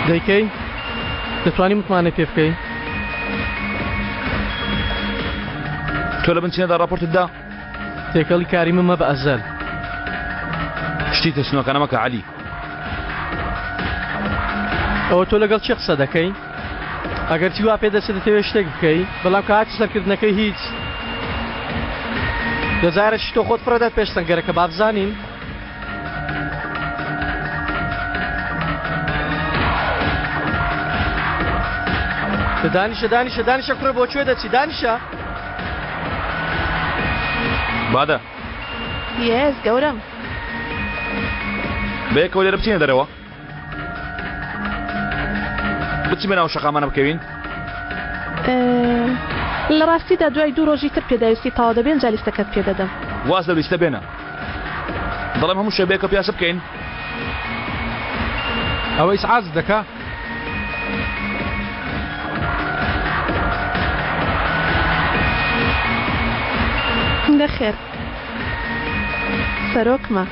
دەیکەی؟ دەتوانی متمانەی پێ بکەی؟ تۆ لە بنچینەدا ڕاپۆرتت دا؟ تێکەڵی کاری من مەبە ئەزەل. شتی ترسنۆکانە مەکە عەلی. ئەوە تۆ لەگەڵ کێ قسە دەکەی؟ ئەگەرچی وا پێدەچێت دەتەوێت شتێک بکەی، بەڵام کە هاتی سەرکردنەکەی هیچ. دەجارێکی تۆ خۆت فڕێدات پێش سەنگەرەکە با بزانین. دانیشە دانیشە دانیشە کوڕە بۆ کوێ دەچی دانیشە. بادە. یێس گەورەم. بەیەکەوە لێرە بچینە دەرەوە. بچیمە ناو شەقامانە بکەوین؟ لە ڕاستیدا دوای دوو ڕۆژی تر پێداویستی تەواو دەبێ ئینجا لیستەکەت پێ دەدەم. واز لەو لیستە بێنە. دەڵێم هەموو شەو بەیەکەوە پیاسە بکەین. ئەوە ئیسعاجت دەکا؟ نەخێر سەرۆکمە.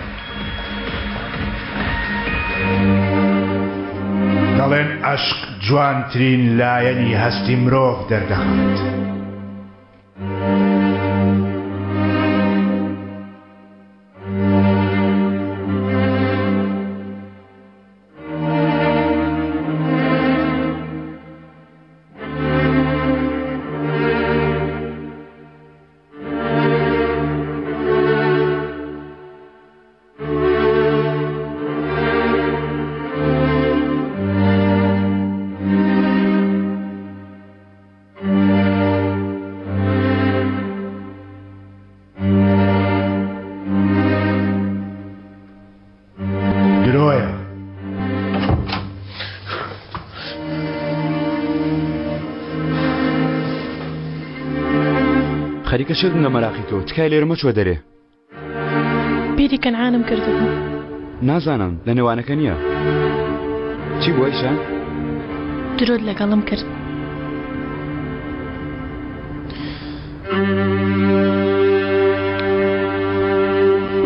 دەڵێن عەشق جوانترین لایەنی هەستی مرۆڤ دەردەخات. درۆیە. خەریکە شێتم لە مەراقی تۆ تکای لێرە مەچوە دەرێ. بیری کەنعانم کردبوو. نازانم لە نێوانەکە نییە. چی بوو ئەیشە؟ درۆت لەگەڵم کرد.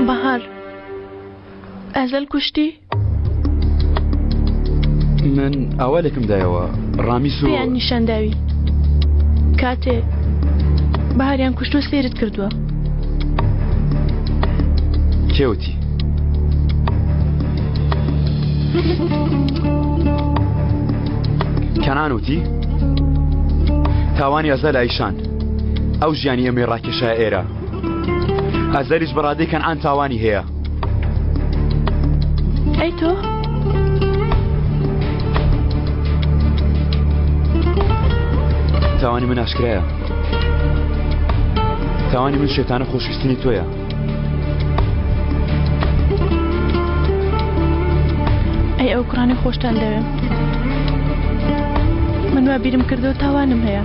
بەهار ئەزەل کوشتی؟ من ئاوالێکم دایەوە ڕامیس و پێیان نیشان داوی کاتێ بەهاریان کوشتوە سەیرت کردووە. کێ وتی؟ کەنان وتی تاوانی ئەزەل ئایشان ئەو ژیانی ئێمەی ڕاکێشایە ئێرە ئەزەلیش بەڕادەی کەنعان تاوانی هەیە. ئەی تۆ؟ تاوانی من ئاشکرایە. تاوانی من شێتانە خۆشویستنی تۆیە. ئەی ئەو کوڕانەی خۆشتان دەوێم. من وا بیرم کردەوە تاوانم هەیە.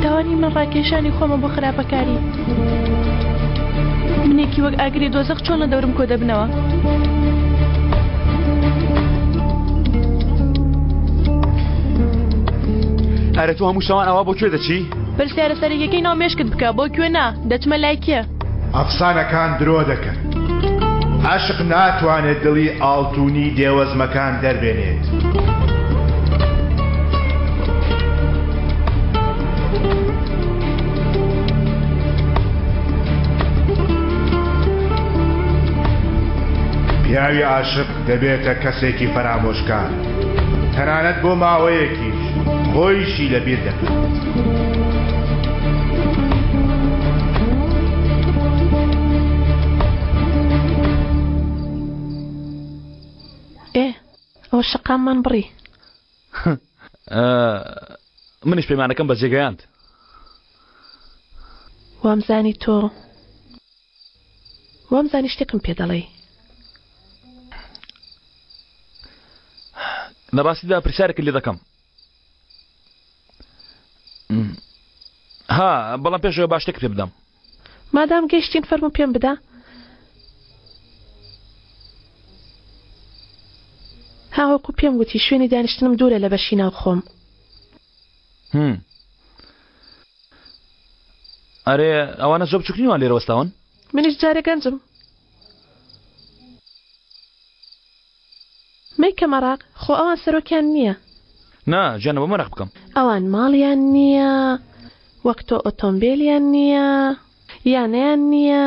تاوانی من ڕاکێشانی خۆمە بۆ خراپەکاری. منێکی وەک ئاگری دۆزەخ چۆن لە دەورم کۆ دەبنەوە؟ ئەرە تۆ هەموو شەوان ئەوە بۆ کوێ دەچی؟ پرسیارە سەرەکیەکەی ناو مێشکت بکە بۆ کوێ نا دەچمە لای کێ؟ ئەفسانەکان درۆ دەکەن. عەشق ناتوانێت دڵی ئاڵتونی دێوەزمەکان دەربێنێت. پیاوی عاشق دەبێتە کەسێکی فەرامۆشکار، تەنانەت بۆ ماوەیەکیش خۆیشی لەبیر دەکات. ئێ ئەوە شەقاممان بڕی. منیش پەیمانەکەم بەجێ گەیاند. وامزانی تۆ وامزانی شتێکم پێ دەڵێی. لە ڕاستیدا پرسیارێکت لێ دەکەم. ها بەڵام پێشەوە با شتێکت پێ بدەم. مادام گەیشتین فەرموو پێم بدە. ها وەکو پێم گوتی شوێنی دانیشتنم دوورە لە بەشی ناوخۆم. هم. ئەرێ ئەوانە زۆر بچوک نین وا لێرە وەستاون؟ منیش جارێ گەنجم. مەیکە مەراق خۆ ئەوان سەرۆکیان نییە. نا گیانە بۆ مەراق بکەم. ئەوان ماڵیان نییە، وەک تۆ ئۆتۆمبێلیان نییە، یانەیان نییە.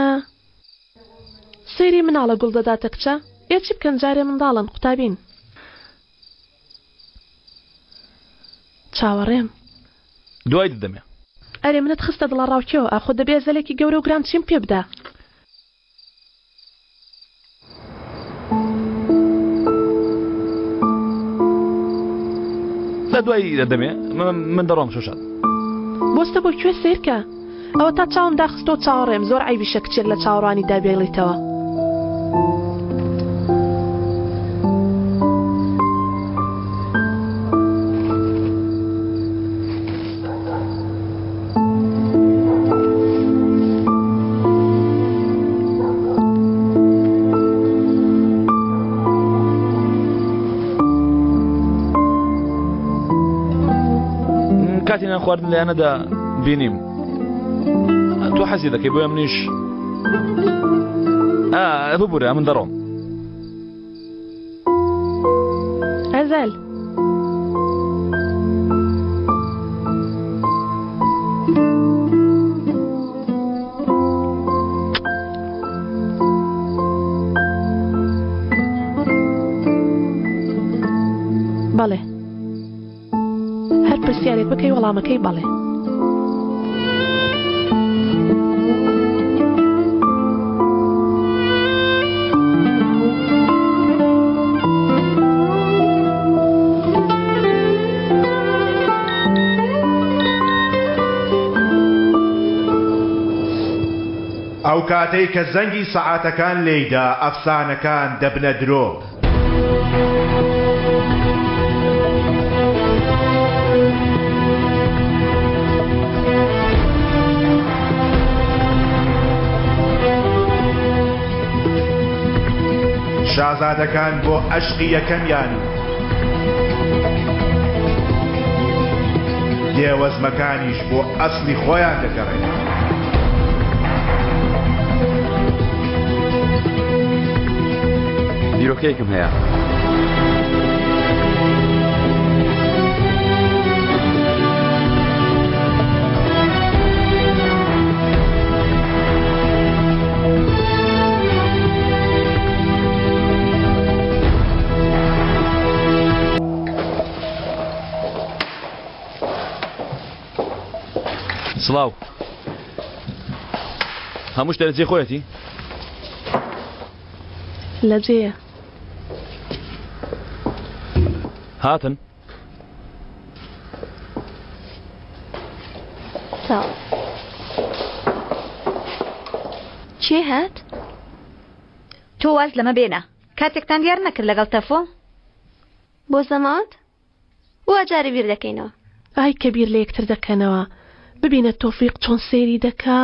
سەیری مناڵە گوڵ دەداتە کچە، ئێ چی بکەن جارێ منداڵن، قوتابین. چاوەڕێم. دوای دەدەمێ. ئەرێ منت خستە دڵەڕاوکێوە، ئاخۆ دەبێ زەلێکی گەورە و گران چیم پێ بدا؟ لە دوای دەدەمێ من دەڕۆم شۆشات. بۆستە بۆ کوێ سەیرکە ئەوە تا چاوم داخستۆ چاوەڕێم زۆر عەیبیشە کچێک لە چاوەڕوانیدا بێڵیتەوە. کاتی نان خواردن لایەنەدا بینیم تۆ حەزی دەکەی بۆیە منیش ببورە من دەڕۆم ئەزەل. بەڵێ هەر پرسیارێک بکەی وەڵامەکەی بەڵێ. ئەو کاتەی کە زەنگی سەعاتەکان لێیدا ئەفسانەکان دەبنە درۆ. شازادەکان بۆ ئەشقی یەکەمیان و دێوەزمەکانیش بۆ ئەسڵی خۆیان دەگەڕێنەوە. بیرۆکەیەکم هەیە. سڵاو هەموو شتە لە جێ خۆیەتی لە جێیە. هاتن. سڵاو. کێ هات؟ تۆ واز لەمە بێنە. کاتێکتان دیار نەکرد لەگەڵ تەفۆ؟ بۆ زەماوەند؟ وا جارێ بیر دەکەینەوە. ئای کە بیر لە یەکتر دەکەنەوە. ببینە تۆفیق چۆن سەیری دەکا.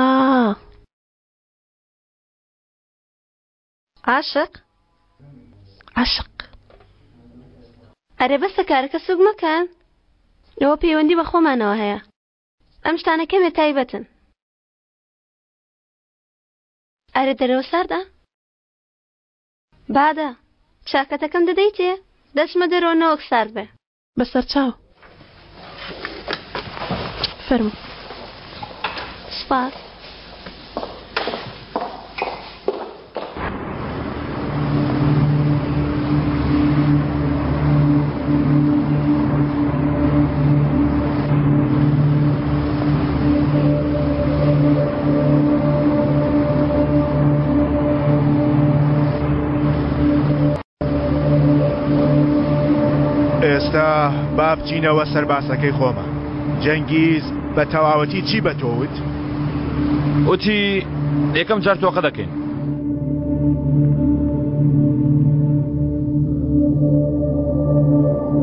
عاشق؟ عاشق. ئەرێ بەسە کارەکە سوک مەکەن. ئەوە پەیوەندی بە خۆمانەوە هەیە. ئەم شتانە کەمێ تایبەتن. ئەرێ دەرەوە ساردە؟ بادە، چاکەتەکەم دەدەیتێ؟ دەچمە دەرەوە نەوەک سارد بێ. بەسەرچاو. فەرموو. سوپاس. ئێستا با بچینەوە سەر باسەکەی خۆمان. جەنگیز بە تەواوەتی چی بە تۆ وت؟ وتی یەکەم جار تۆقە دەکەین.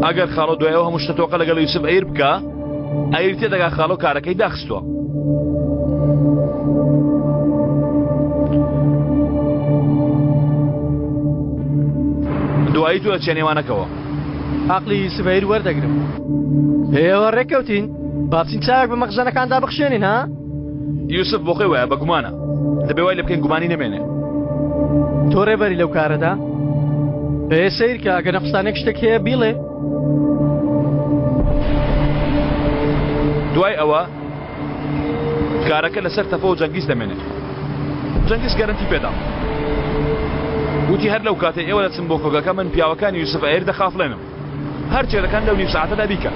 ئەگەر خاڵۆ دوای ئەو هەموو شتە تۆقە لەگەڵ یوسف ئەیر بکا ئەیر تێدەگا خاڵۆ کارەکەی داخستووە. دوایی تۆ دەچیە نێوانەکەوە. عەقڵی یوسف ئەیر وەردەگرم. ئێوە ڕێککەوتین با بچین چاوێک بە مەخزەنەکاندا بخشێنین ها؟ یوسف بۆ خۆی وایە بە گومانە دەبێ وای لێ بکەین گومانی نەمێنێ. تۆ ڕێبەری لەو کارەدا؟ ئێ سەیرکە ئەگەر نەقوستانێک شتێک هەیە بیڵێ. دوای ئەوە کارەکە لەسەر تەفە و جەنگیز دەمێنێت. جەنگیز گەرەنتی پێدام. وتی هەر لەو کاتەی ئێوە دەچن بۆ کۆگاکە من پیاوەکانی یوسف ئەیر دەخافڵێنم. هەر چێ دەکەن لەو نیو سەعاتەدا بیکەن.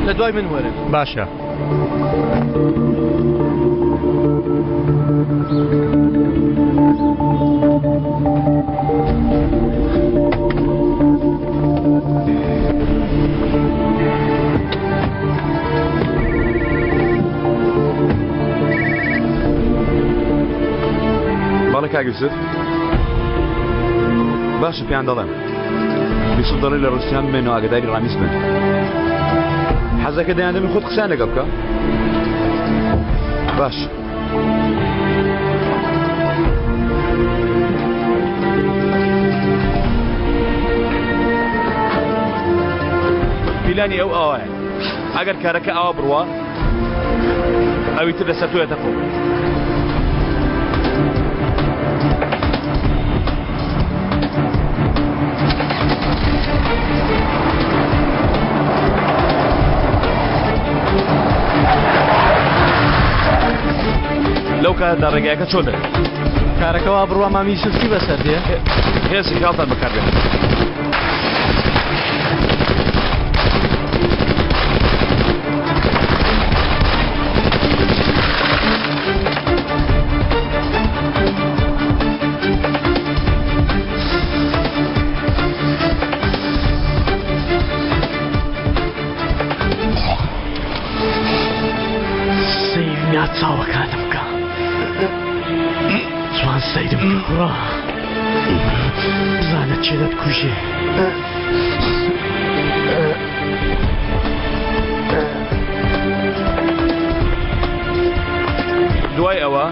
لە دوای من وەرن. باشە. بەڵێ کاک یوسف باشە پێیان دەڵێم یوسف دەڵێ لە ڕوسیان بمێنەوە ئاگداری ڕامیز بن حەزەکە دەیان دەمی خۆت قسەیان لەگەڵ بکە باش پیلانی ئەو ئاوایە ئەگەر کارەکە ئاوا بڕوا ئەوی تر لەسەر تۆیە تەفۆ. لەو کاتەدا ڕێگایەکە چۆن دەبێت؟ کارەکە وا بڕوا مامی یوسف چی بەسەر دێ؟ هێزی خێڵتان بەکاربێنن. سەیری نا چاوەکانم بکە جوان سەیرم بکە کوڕە بزانە کێ دەتکوژێ. دوای ئەوە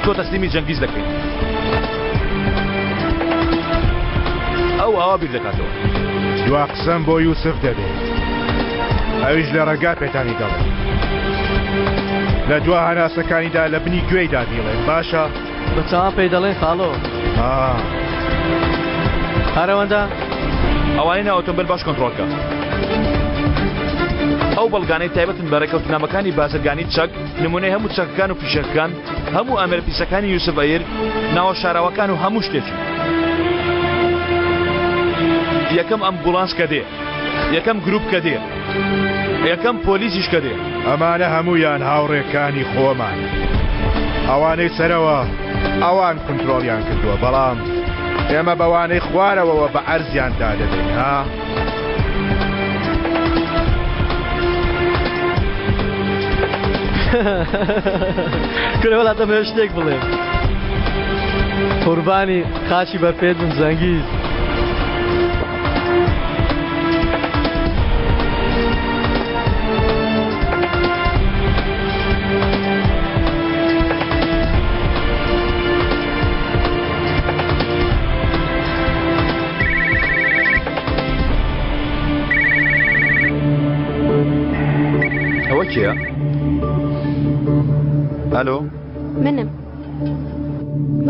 تۆ تەسلیمی جەنگیز دەکەیت. ئەو ئاوا بیر دەکاتەوە. دوا قسەم بۆ یوسف دەبێت. ئەویش لە ڕێگا پێتانی دەڵێم. لە دوا هەناسەکانیدا لە بنی گوێیدا بیڵێم باشە؟ بە چاوان پێی دەڵێن خاڵۆ. ها. هەرەوەندە؟ ئەوانەی ناو ئۆتۆمبێل باش کۆنترۆڵ کە. ئەو بەڵگانەی تایبەتن بە ڕێکەوتنامەکانی بازرگانی چەک، نمونەی هەموو چەکەکان و فیشەکەکان، هەموو ئامێرە پیسەکانی یوسف ئەیر، ناوە شاراوەکان و هەموو شتێکی. یەکەم ئەمبوڵانس کە دێ، یەکەم گروپ کە دێ، یەکەم پۆلیسیش کە دێ. ئەمانە هەموویان هاوڕێکانی خۆمانن. ئەوانەی سەرەوە ئەوان کونترۆڵیان کردووە، بەڵام ئێمە بەوانەی خوارەوەوە بە عەرزیان دادەدەین، ها؟ کورە وەڵا دەمەوێت شتێک بڵێم قوربانی خاچی بە پێت بم زەنگیز. ئەوە کێیە؟ ئەلۆ؟ منم.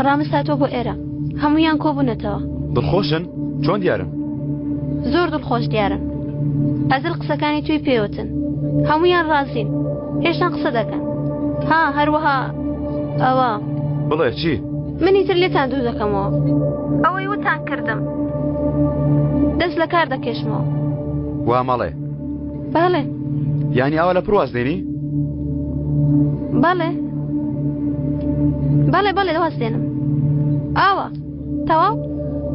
ڕامز هاتووە بۆ ئێرە. هەموویان کۆبوونەتەوە. دڵخۆشن؟ چۆن دیارن؟ زۆر دڵخۆش دیارن. ئەزل قسەکانی تۆی پێوتن. هەموویان ڕازین. هێشتان قسە دەکەن. ها هەروەها ئەوە. بڵێ چی؟ من ئیتر لێتان دوور دەکەمەوە. ئەوەی وتان کردم. دەست لە کار دەکێشمەوە. وا مەڵێ. بەڵێ. یانی ئاوا لە پڕ واز دێنی؟ بەڵێ. بەڵێ بەڵێ واز دێنم. ئاوا. تەواو؟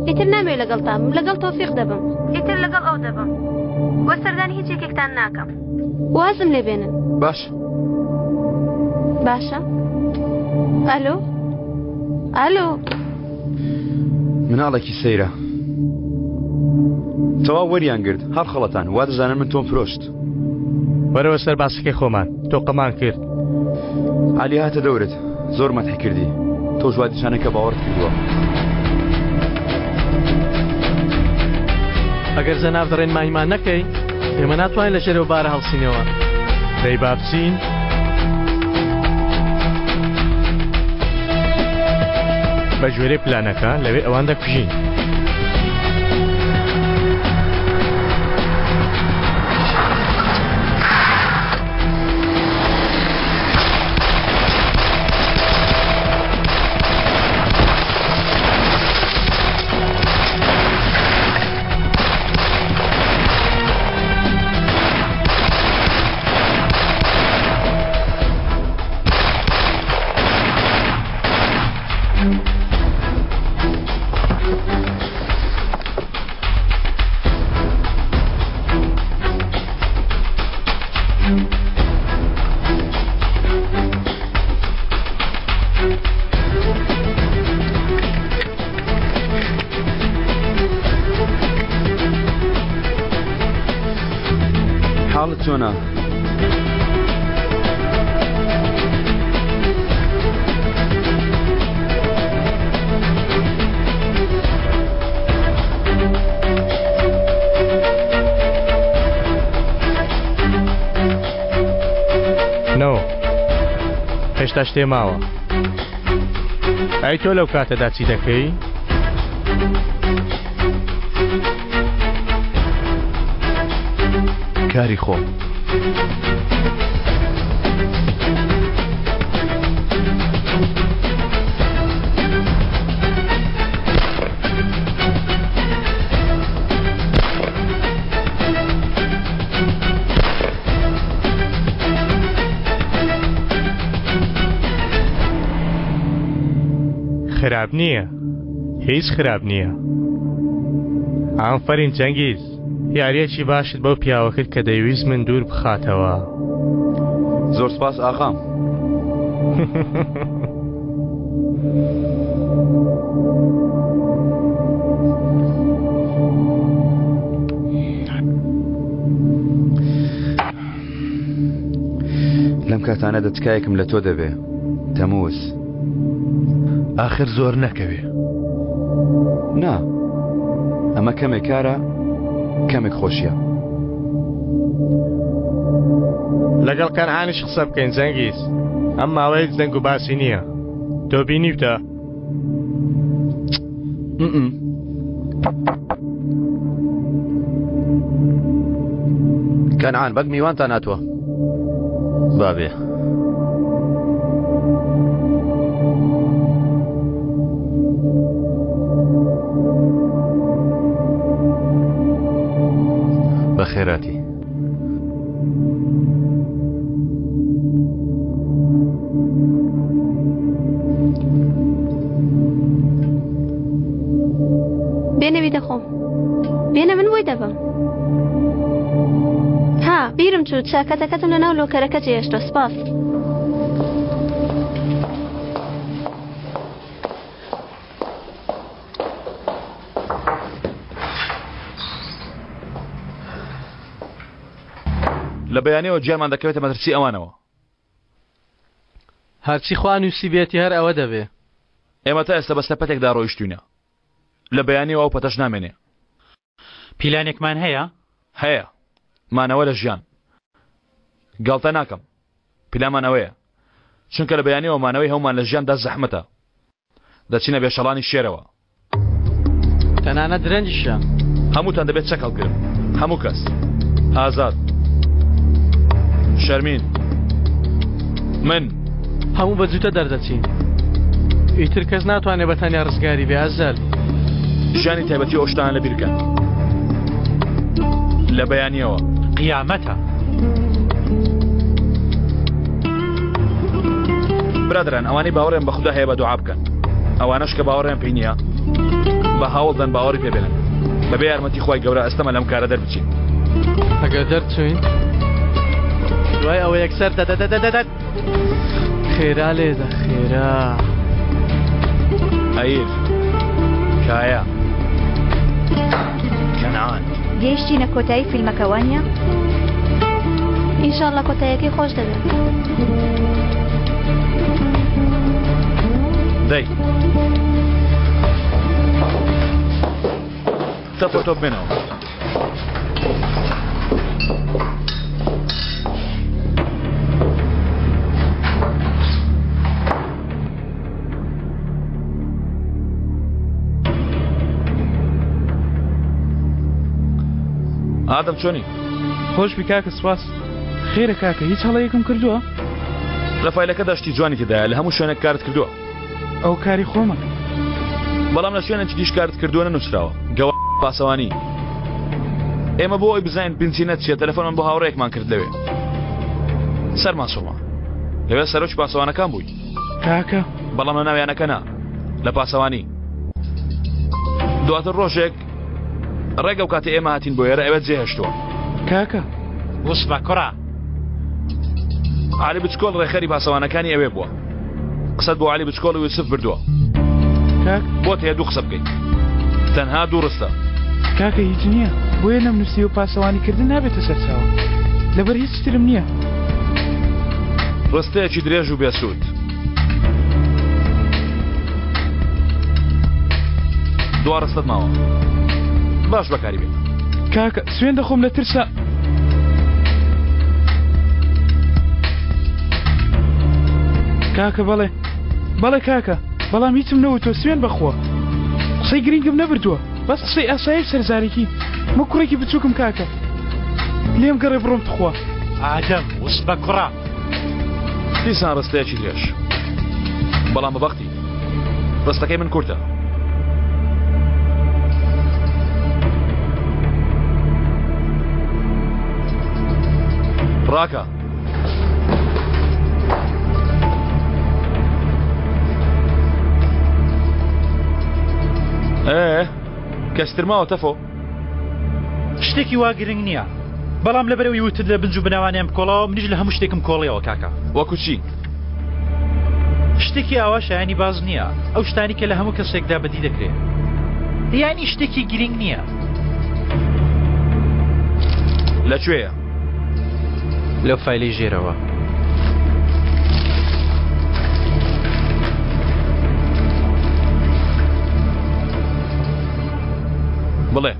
ئیتر نامەوێ لەگەڵتان بم، لەگەڵ تۆفیق دەبم. ئیتر لەگەڵ ئەو دەبم. وە سەردانی هیچ یەکێکتان ناکەم. وازم لێ بێنن. باش. باشە. ئەلۆ؟ ئەلۆ؟ مناڵێکی سەیرە. تەواو وەریان گرت، هەڵخەڵەتان، وا دەزانن من تۆم فرۆشت. وەرەوە سەر باسەکەی خۆمان، تۆقەمان کرد. عەلی هاتە دەورت، زۆر مەدحی کردی، تۆش وا دیسانە کە باوەڕت کردووە. ئەگەر جەنابت ڕێنماییمان نەکەی، ئێمە ناتوانین لە ژێر ئەو بارە هەڵسینەوە. دەی با بچین. بە گوێرەی پلانەکە لەوێ ئەوان دەکوژین. چۆنە؟ نۆ هێشتا شتێ ماوە ئەی تۆ لەو کاتەدا چی دەکەی؟ کاری خۆم. خراپ نییە هیچ خراپ نییە ئافەرین جەنگیز یاریەکی باشت بەو پیاوە کرد کە دەیویست من دوور بخاتەوە. زۆر سپاس ئاغام. لەم کاتانەدا تکایەکم لە تۆ دەبێ تەموز. ئاخر زۆر نەکەوێ. نا ئەمە کەمێک کارە کەمێک خۆشیە. لەگەڵ کەنعانیش قسە بکەین جەنگیز ئەم ماوەیە هیچ دەنگ و باسی نییە تۆ بینیوتە؟ کەنعان بەگ میوانتان هاتووە. بابێ. بەخێراتی. بێنە بیدەخۆم بێنە من بۆی دەبم ها بیرم چوو چاکەتەکەتم لە ناو لۆکەرەکە جێهێشتوە سپاس. لە بەیانیەوە گیانمان دەکەوێتە مەترسی ئەوانەوە. هەرچی خوا نووسیبێتی هەر ئەوە دەبێ. ئێمە تا ئێستا بەسەر پەتێکدا ڕۆیشتووینە. لە بەیانیەوە ئەو پەتەش نامێنێ. پیلانێکمان هەیە؟ هەیە. مانەوە لە ژیان. گاڵتە ناکەم. پیلانمان ئەوەیە. چونکە لە بەیانیەوە مانەوەی هەموومان لە ژیاندا زەحمەتە. دەچینە بێشەڵانی شێرەوە. تەنانەت درەنگیشە. هەمووتان دەبێت چەک هەڵگرن. هەموو کەس. ئازاد. شەرمین. من. هەموو بە جووتە دەردەچین. ئیتر کەس ناتوانێت بە تەنیا ڕزگاری بێ ئەزەل. ژیانی تایبەتی ئەو شتانە لەبیر بکەن. لە بەیانیەوە. قیامەتە. برادەران ئەوانەی باوەڕیان بە خودا هەیە بە دوعا بکەن ئەوانەش کە باوەڕیان پێی نییە بە هەوڵدەن باوەڕی پێ بێنن بەبێ یارمەتی خوای گەورە ئەستەمە لەم کارە دەربچین. ئەگەر دەرچوین دوای ئەوە یەکسەر دەدەدەدەدەد خێرا لێدە خێرا. ئەیر کایا کەنعان. گەیشتینە کۆتایی فیلمەکە وانیە؟ ئینشاڵڵا کۆتایەکەی خۆش دەبێت. دەی تەفۆ تۆ بمێنەوە. ئادەم چۆنی؟ خۆشبی کاکە سوپاس. خێرە کاکە هیچ هەڵەیەکم کردووە؟ لە فایلەکەدا شتی جوانی تێدایە لە هەموو شوێنێک کارت کردووە. ئەو کاری خۆمە. بەڵام لە شوێنێکی دیش کارت کردووە نەنووسراوە. گەوە پاسەوانی. ئێمە بۆ ئەوەی بزانین بنچینە چییە تەلەفۆنمان بۆ هاوڕێیەکمان کرد لەوێ. سەرمان سوڕما. لەوێ سەرۆکی پاسەوانەکان بووی. کاکە. بەڵام لە ناو یانەکە نا. لە پاسەوانی. دواتر ڕۆژێک ڕێک ئەو کاتەی ئێمە هاتین بۆ ئێرە ئەوێت جێهێشتووە. کاکە. وسبە کوڕە. عەلی بچکۆل ڕێکخەری پاسەوانەکانی ئەوێ بووە. قسەت بۆ عەلی بچکۆل و یوسف بردووە. کاک. بۆت هەیە دوو قسە بکەیت. تەنها دوو ڕستە. کاکە هیچ نییە. بۆیە نەمنووسیوە پاسەوانی کردن نابێتە سەرچاوە. لەبەر هیچ ترم نییە. ڕستەیەکی درێژ و بێسوود. دوا ڕستەت ماوە. باش بەکاری بێنە. کاکە سوێن دەخۆم لە ترسا. کاکە بەڵێ بەڵێ کاکە بەڵام هیچم نەوتوە سوێن بەخوا قسەی گرینگم نەبردووە بەس قسەی ئاسایی سەرزارێکی مە کوڕێکی بچووکم کاکە لێم گەڕێ بڕۆم تخوا. ئادەم وسبە کوڕە. دیسان ڕستەیەکی درێژ بەڵام بەبەختی ڕستەکەی من کورتە. ڕاکە. ئێ کەستر ماوە تەفۆ؟ شتێکی وا گرنگ نییە بەڵام لەبەرەوەی وتت لە بنج و بناوانیان بکۆڵەوە منیش لە هەموو شتێکم کۆڵیەوە کاکە. وەکو چی؟ شتێکی ئاوا شایانی باس نییە ئەو شتانی کە لە هەموو کەسێکدا بەدی دەکرێ یانی شتێکی گرنگ نییە. لە کوێیە؟ لەو فایلەی ژێرەوە. بڵێ.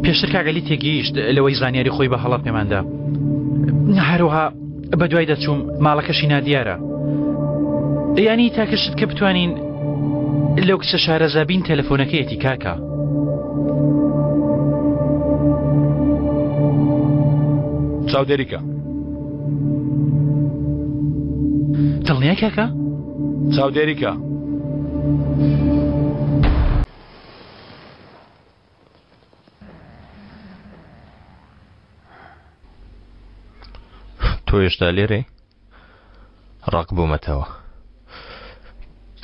پێشتر کاک عەلی تێگەیشت لەوەی زانیاری خۆی بە هەڵە پێماندا هەروەها بە دوای دەچووم ماڵەکەشی نادیارە یانی تاکە شت کە بتوانین لەو کچە شارەزا بین تەلەفۆنەکەیەتی کاکە. چاودێری کە. دڵنیای کاکە؟ چاودێری کە. تۆ هێشتا لێرەی؟ ڕق بوومەتەوە.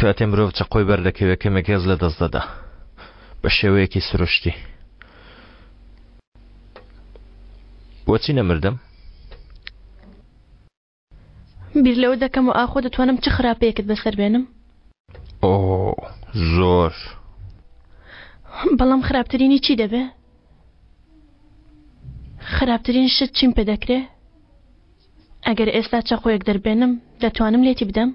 کاتێ مرۆڤ چەقۆی بەردەکەوێ کەمێک هێز لە دەست دەدا. بە شێوەیەکی سروشتی. بۆچی نەمردم؟ بیر لەوە دەکەمەوە ئاخۆ دەتوانم چ خراپەیەکت بەسەر بێنم؟ ئۆ زۆر. بەڵام خراپترینی چی دەبێ؟ خراپترین شت چیم پێ دەکرێ؟ ئەگەر ئێستا چەقۆیەک دەربێنم دەتوانم لێتی بدەم؟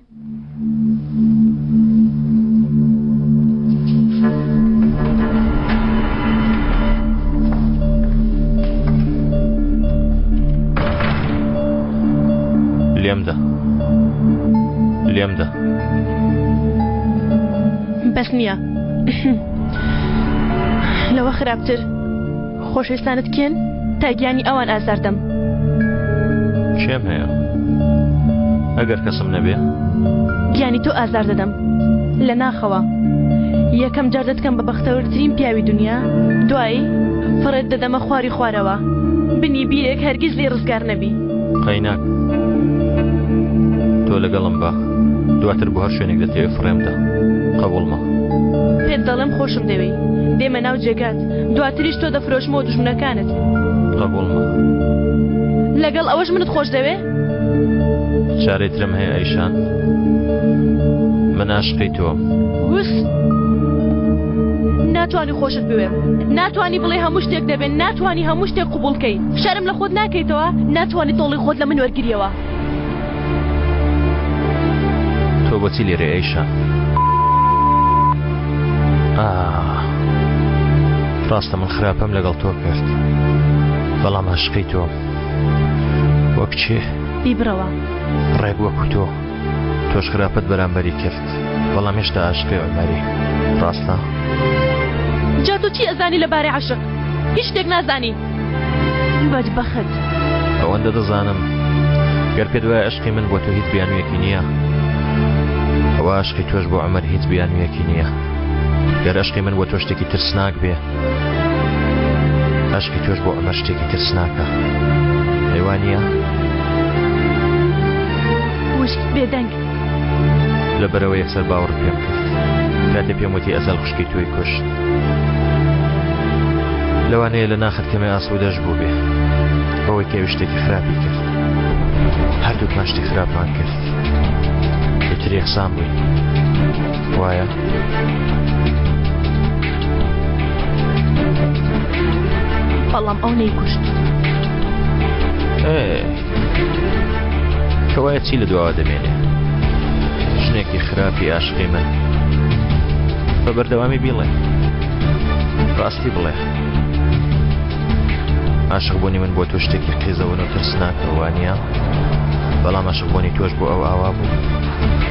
لێمدە لێمدە. بەس نییە لەوە خراپتر خۆشەویستانت کێن تا گیانی ئەوان ئازار دەم. کێم هەیە ئەگەر کەسم نەبێ؟ گیانی تۆ ئازار دەدەم لە ناخەوە یەکەم جار دەتکەم بە بەختەوەرترین پیاوی دنیا دوایی فڕێت دەدەمە خواری خوارەوە بنی بیرێک هەرگیز لێی ڕزگار نەبی. قەیناک تۆ لەگەڵم بە دواتر بۆ هەر شوێنێک دەتەوێ فڕێم دە قەبوڵمە. پێت دەڵێم خۆشم دەوێی دێمە ناو جێگات دواتریش تۆ دەفرۆشمەوە دوژمنەکانت. قەبوڵمە. لەگەڵ ئەوەش منت خۆش دەوێ؟ چارەی ترم هەیە ئەیشان من عاشقی تۆم. وس ناتوانی خۆشت بوێم ناتوانی بڵێ هەموو شتێک دەبێت ناتوانی هەموو شتێک قبوڵکەی شەرم لە خۆت ناکەیتەوە ناتوانی تۆڵی خۆت لە من وەرگریەوە. تۆ بۆچی لێرەی ئەیشان؟ ئاه ڕاستە من خراپەم لەگەڵ تۆ کرد بەڵام عاشقی تۆم وەک چێ؟ بیبڕەوە. ڕێک وەکو تۆ. تۆش خراپەت بەرامبەری کرد بەڵام هێشتا عاشقی عومەری ڕاستە؟ جا تۆ چی ئەزانی لەبارەی عەشق؟ هیچ شتێک نازانی بەدبەخت. ئەوەندە دەزانم گەر پێت وایە عەشقی من بۆ تۆ هیچ بیانوویەکی نییە ئەوە عەشقی تۆش بۆ عومەر هیچ بیانوویەکی نییە گەر عەشقی من بۆ تۆ شتێکی ترسناک بێ عەشقی تۆش بۆ عومەر شتێکی ترسناکە ئەی وا نییە؟ وشت بێدەنگ. لەبەرئەوە یەکسەر باوەڕت پێم کرد کاتێ پێم وتی ئەزەل خوشکی تۆی کوشت. لەوانەیە لە ناخت کەمێ ئاسوودەش بووبێ بەوەی کە ئەوی شتێکی خراپی کرد. هەردووکمان شتی خراپمان کرد. ئیتر یەکسان بووین. وایە؟ بەڵام ئەو نەیکوشت. ئێ کەوایە چی لە دواوە دەمێنێ؟ ژنێکی خراپی ئاشقی من. بە بەردەوامی بیڵێ. ڕاستی بڵێ. عاشق بوونی من بۆ تۆ شتێکی قێزەون و ترسناکە وانە؟ بەڵام عاشق بوونی تۆش بۆ ئەو ئاوا بوو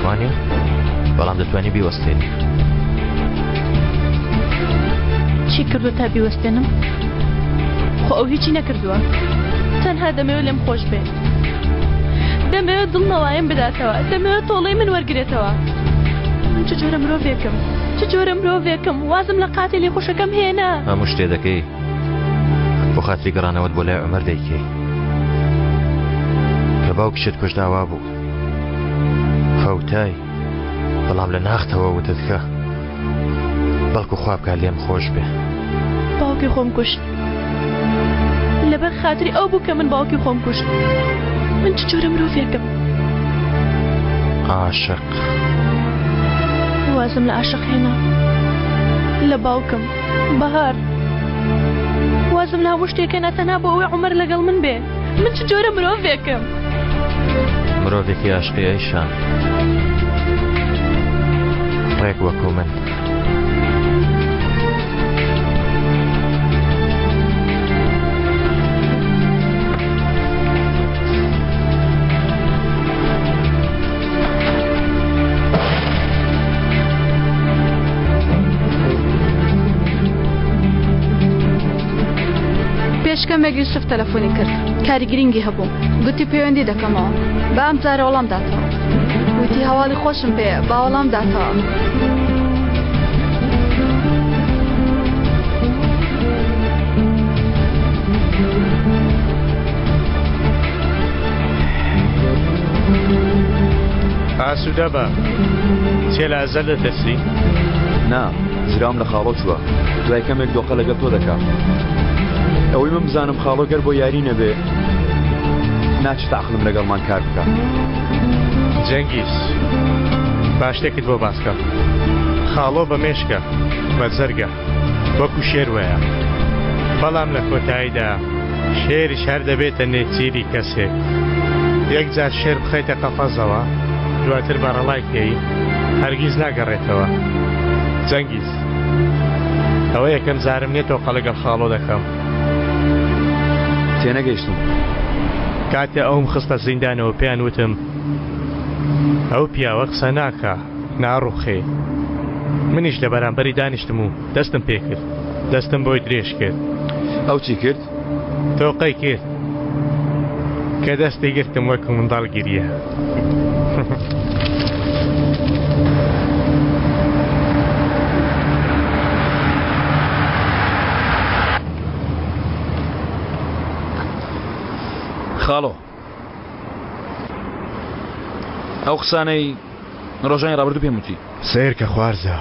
وانە؟ بەڵام دەتوانی بیوەستێنی. چی کردووە تا بیوەستێنم؟ خۆ ئەو هیچی نەکردووە. تەنها دەمەوێت لێم خۆش بێ. دەمەوێت دڵنەوایم بداتەوە. دەمەوێت تۆڵەی من وەرگرێتەوە. من چ جۆرە مرۆڤێکم؟ چ جۆرە مرۆڤێکم؟ وازم لە قاتیلی خوشەکەم هێنا. هەموو شتێ دەکەی بۆ خاتری گەڕانەوەت بۆ لای عومەر دەیکەی. کە باوکیشت کوشت ئاوا بوو. فەوتای بەڵام لە ناختەوە وتت کە بەڵکو خوا بکات لێم خۆش بێ. باوکی خۆم کوشت. لەبەر خاتری ئەو بوو کە من باوکی خۆم کوشت. من چ جۆرە مرۆڤێکم؟ عاشق. وازم لە عاشق هێنا. لە باوکم. بەهار. وازم لە هەموو شتێک هێنا تەنها بۆ ئەوەی عومەر لەگەڵ من بێ. من چ جۆرە مرۆڤێکم؟ مرۆڤێکی عاشقی ئەیشان. ڕێک وەکو من. پێش کەمێک یوسف تەلەفۆنی کرد کاری گرنگی هەبوو گوتی پەیوەندی دەکەمەوە با ئەم جارە وەڵام داتەوە وتی هەواڵی خۆشم پێیە با وەڵام داتەوە. ئاسوودە بە چێ لە ئەزەل دەترسی؟ نا زراوم لە خاڵۆ چووە دوای کەمێک دۆقە لەگەڵ تۆ دەکا ئەوەی من بزانم خاڵۆ گەر بۆ یاری نەبێ ناچێتە عەقڵم لەگەڵمان کار بکا. جەنگیز با شتێکت بۆ باس کەم خاڵۆ بە مێشکە بە جەرگە وەکو شێر وایە بەڵام لە کۆتاییدا شێریش هەر دەبێتە نێچیری کەسێک یەک جار شێر بخەیتە قەفەزەوە دواتر بەڕەڵای کەی هەرگیز ناگەڕێتەوە جەنگیز ئەوە یەکەم جارم نیە تۆقە لەگەڵ خاڵۆ دەکەم. تێنەگەیشتم. کاتێ ئەوم خستە زیندانەوە پێیان وتم ئەو پیاوە قسە ناکا ناڕوخێ. منیش لە بەرامبەری دانیشتم و دەستم پێ کرد. دەستم بۆی درێژ کرد. ئەو چی کرد؟ تۆقەی کرد. کە دەستی گرتم وەکو منداڵ گریا. خاڵۆ ئەو قسانەی ڕۆژانی ڕابردوو پێم وتی. سەیرکە خوارزا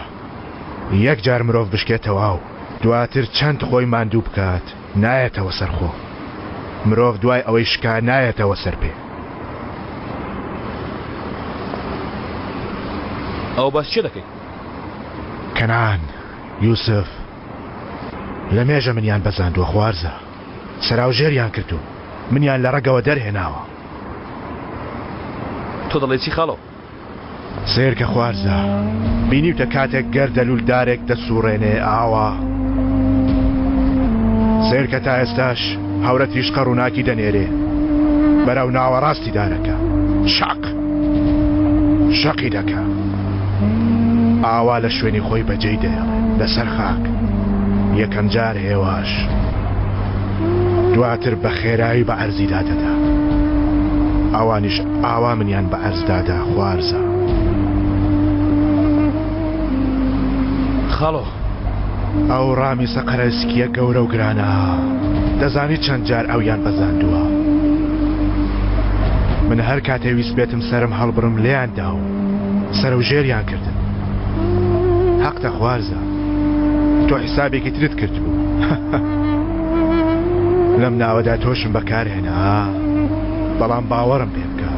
یەک جار مرۆڤ بشکێ تەواو دواتر چەند خۆی ماندوو بکات نایەتەوە سەر خۆ مرۆڤ دوای ئەوەی شکا نایەتەوە سەر پێ. ئەوە باسی چێ دەکەی؟ کەنعان، یوسف لە مێژە منیان بەزاندووە خوارزا سەراوژێریان کردووم منیان لە ڕەگەوە دەرهێناوە. تۆ دەڵێی چی خاڵۆ؟ سەیرکە خوارزا، بینیوتە کاتێک گەردەلوول دارێک دەسوڕێنێ ئاوا؟ سەیرکە تا ئێستاش هەورە تریشقە ڕووناکی دەنێرێ بەرەو ناوەڕاستی دارەکە شەق شەقی دەکا ئاوا لە شوێنی خۆی بەجێی دەهێڵێ لەسەر خاک یەکەم جار هێواش دواتر بە خێرایی بە عەرزیدا دەدا ئەوانیش ئاوا منیان بە عەرز دادا خوارزا. خاڵۆ. ئەو ڕامیسە قەرەسکیە گەورە و گرانە دەزانی چەند جار ئەویان بەزاندووە من هەر کاتێ ویستبێتم سەرم هەڵبڕم لێیان دا و سەرەوژێریان کردم هەقتە خوارزا تۆ حیسابێکی ترت کردبوو لەم ناوەدا تۆشم بەکارهێنا بەڵام باوەڕم پێ بکە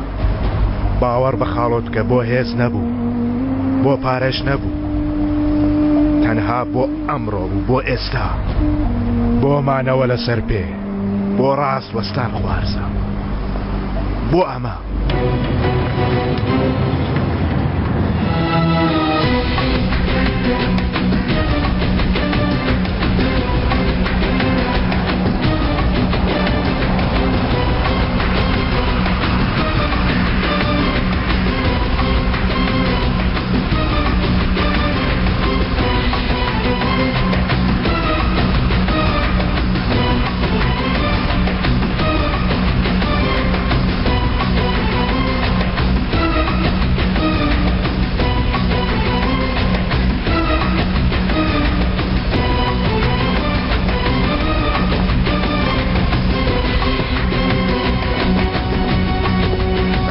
باوەڕ بە خاڵۆت بکە بۆ هێز نەبوو بۆ پارەش نەبوو. تەنها بۆ ئەمڕۆ بوو، بۆ ئێستا، بۆ مانەوە لەسەر پێ، بۆ ڕاست وەستان خوارزا، بۆ ئەمە.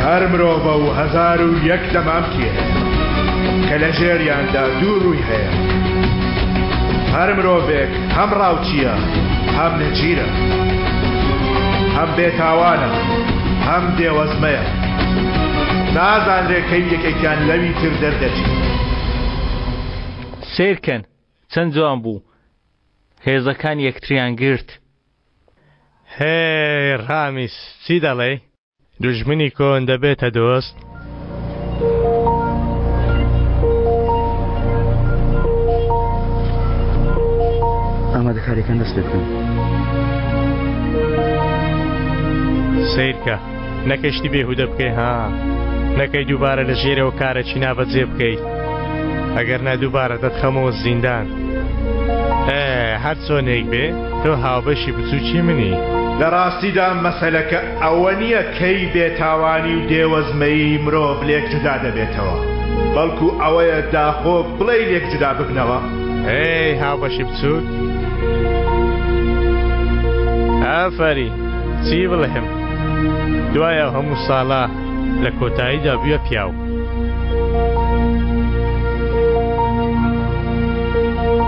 هەر مرۆڤە و 1001 دەمامکی هەیە کە لە ژێریاندا دوو ڕووی هەیە. هەر مرۆڤێک هەم ڕاوچییە، هەم نەچیرە، هەم بێتاوانە، هەم دێوەزمەیە. نازانرێ کەی یەکێکیان لەوی تر دەردەچێ. سەیرکەن چەند جوان بوو هێزەکان یەکتریان گرت. هێی ڕامیس چی دەڵێی؟ دوژمنی کۆن دەبێتە دۆست؟ ئامادەکاریەکان دەست پێ بکەن. سەیرکە نەکەی شتی بێهودە بکەی ها نەکەی دووبارە لە ژێرەوە کارەکی نابەجێ بکەی ئەگەر نا دووبارە دەتخەمەوە زیندان ئێ هەر چۆنێک بێ تۆ هاوبەشی بچووکی منی. لە ڕاستیدا مەسەلەکە ئەوە نییە کەی بێتاوانی و دێوەزمەیی مرۆڤ لێک جودا دەبێتەوە، بەڵکو ئەوەیە داخۆ بڵێی لێک جودا ببنەوە؟ ئەی هاوبەشی بچووک؟ ئافەرین، چی بڵێم، دوای ئەو هەموو ساڵە لە کۆتاییدا بوویە پیاو.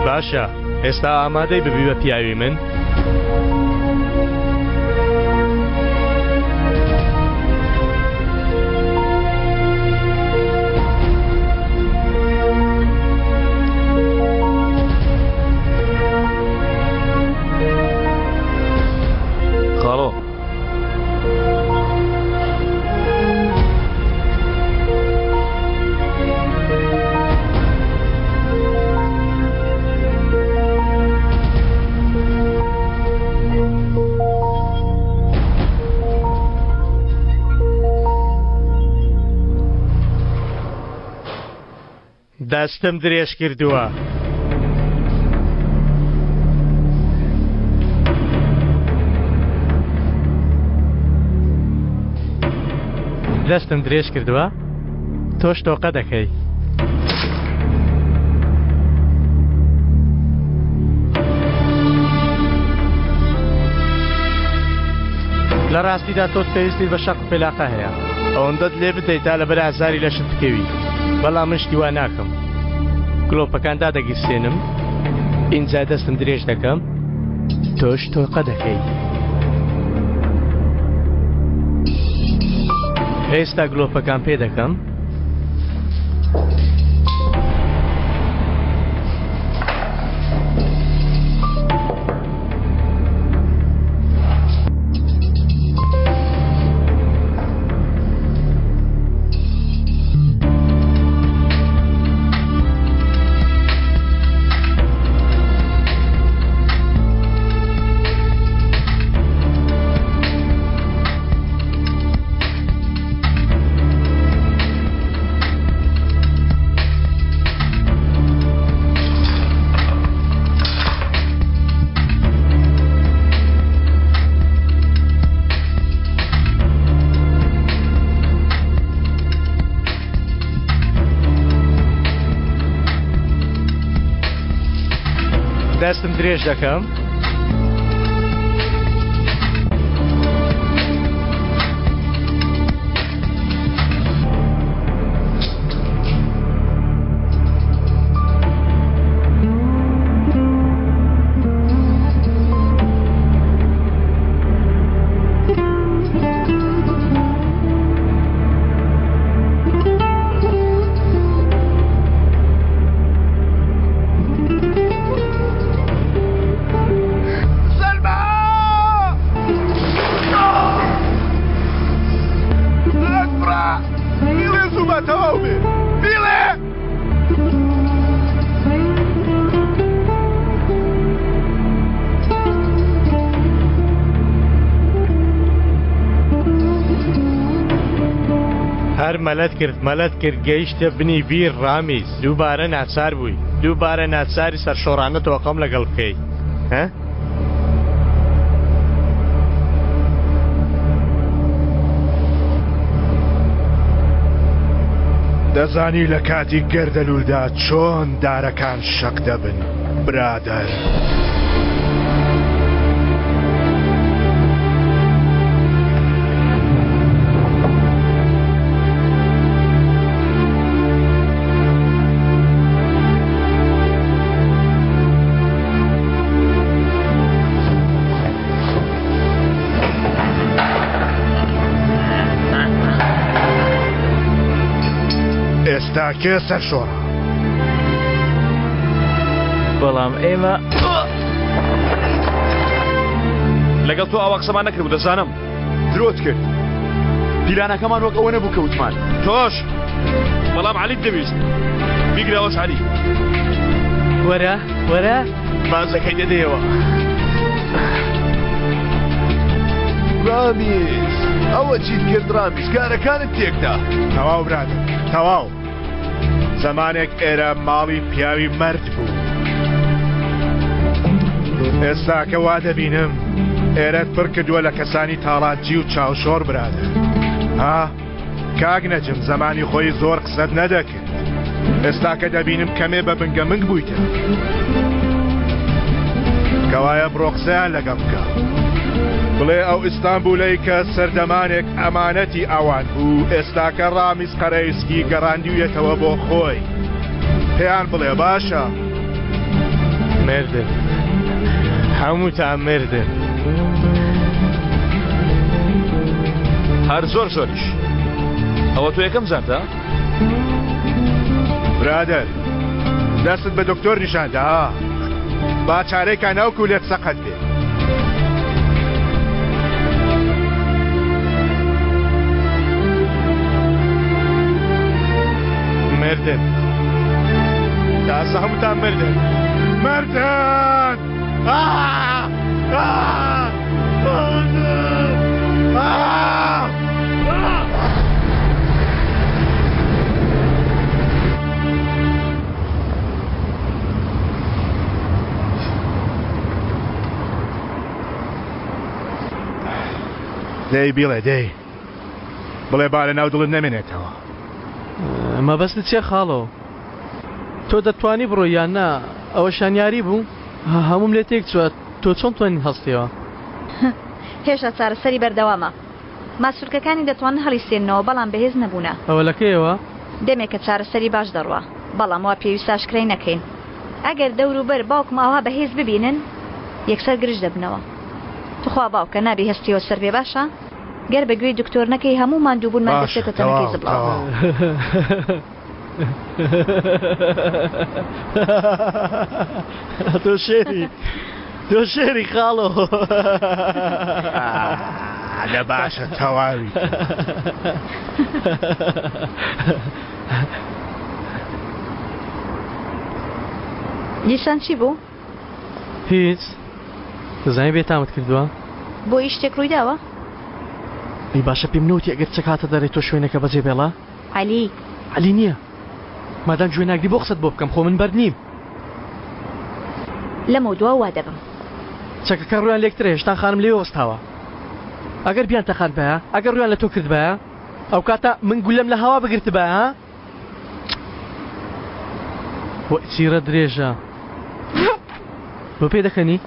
باشە. ئێستا ئامادەی ببی بە پیاوی من؟ خاڵۆ دەستم درێژ کردووە. دەستم درێژ کردووە تۆش تۆقە دەکەی. لە ڕاستیدا تۆ پێویستیت بە شەق و پێلاقە هەیە. ئەوەندەت لێ بدەیت تا لەبەر ئازاری لەشت بکەوی، بەڵام من شتی وا ناکەم. گڵۆپەکان دادەگیرسێنم، ئینجا دەستم درێژ دەکەم، تۆش تۆقە دەکەی. ئێستا گڵۆپەکان پێ دەکەم. دەستم درێژ دەکەم. با تەواو بێ. بیڵێ! هەر مەلەت کرد مەلەت کرد گەیشتە بنی بیر ڕامیز دووبارە ناچار بووی دووبارە ناچاری سەرشۆڕانە تۆقەم لەگەڵ بکەی ها؟ دەزانی لە کاتی گەردەلوولدا چۆن دارەکان شەق دەبن برادەر. ئێستا کێ سەرشۆڕە؟ بەڵام ئێمە لەگەڵ تۆ ئاوا قسەمان نەکردبوو دەزانم درۆت کرد پیلانەکەمان وەک ئەوە نەبوو کە وتمان تۆش بەڵام عەلیت دەویست بیگرەوەش عەلی وەرە وەرە بازەکەی دەدەیەوە ڕامیز ئەوە چیت کرد ڕامیز کارەکانت تێکدا تەواو برادەر تەواو زەمانێک ئێرە ماڵی پیاوی مەرد بوو. ئێستاکە وا دەبینم ئێرەت پڕ کردووە لە کەسانی تاڵانچی و چاوشۆڕ برادەر. ها؟ کاک نەجم زەمانی خۆی زۆر قسەت نەدەکرد. ئێستاکە دەبینم کەمێ بە بنگە منگ بوویتە. کەوایە بڕۆ قسەیان لەگەڵ بکە. بڵێ ئەو ئیستانبولەی کە سەردەمانێک ئەمانەتی ئەوان بوو ئێستاکە ڕامیز قەرەیسکی گەڕاندویەتەوە بۆ خۆی. پێیان بڵێ باشە. مردن هەمووتان مردن. هەر زۆر زۆریش. ئەوە تۆ یەکەم جارتە؟ برادەر دەستت بە دکتۆر نیشاندا با چارەی کا ناوکو لێت سەقەت بێ. مردن تازە هەمووتان مردن مردن آه! آه! آه! آه! دەی بیڵێ دەی بڵێ با لە ناو دڵت نەمێنێتەوە. مەبەستت چیە خاڵۆ؟ تۆ دەتوانی بڕۆی یان نا؟ ئەوە شانیاری بوو؟ هەمووم لێ تێک چووە تۆ چۆن توانیت هەستیەوە؟ هێشتا چارەسەری بەردەوامە. ماسولکەکانی دەتوانن هەڵیسێننەوە بەڵام بەهێز نەبوونە. ئەوە لە کەیەوە؟ دەمێکە چارەسەری باش دەڕوا بەڵام وا پێویستە ئاشکرای نەکەین. ئەگەر دەوروبەر باوکم ئاوها بەهێز ببینن یەکسەر گرژ دەبنەوە. توخوا باوکە نابی هەستیەوە سەر بێ باشە؟ گەر بە گوێی دکتۆر نەکەی هەموو ماندووبوونمان باشە دەچێتە تەنەکەی تەواو زبڵەوە. تەواو. تۆ شێری تۆ شێری خاڵۆ. دە باشە تەواوی. دیسان چی بوو؟ هیچ دەزانی بێتامت کردووە؟ بۆ هیچ شتێک ڕوویداوە؟ ئەی باشە پێم نەوتی ئەگەر چەک هاتە دەرێ تۆ شوێنەکە بەجێ بێڵە؟ عەلی. عەلی نییە. مادام گوێ ناگری بۆ قسەت بۆ بکەم خۆ من بەرد نیم. لەمەودوا وا دەبم. چەکەکان ڕوویان لێکترە هێشتان خانم لێ وەستاوە. ئەگەر بیان تەقاندبایە ئەگەر ڕوویان لە تۆ کردبایە ئەوکاتە من گولەم لە هەوا بگرتبایە ها؟ وەی چیڕە درێژە. بۆ پێ دەکەنی؟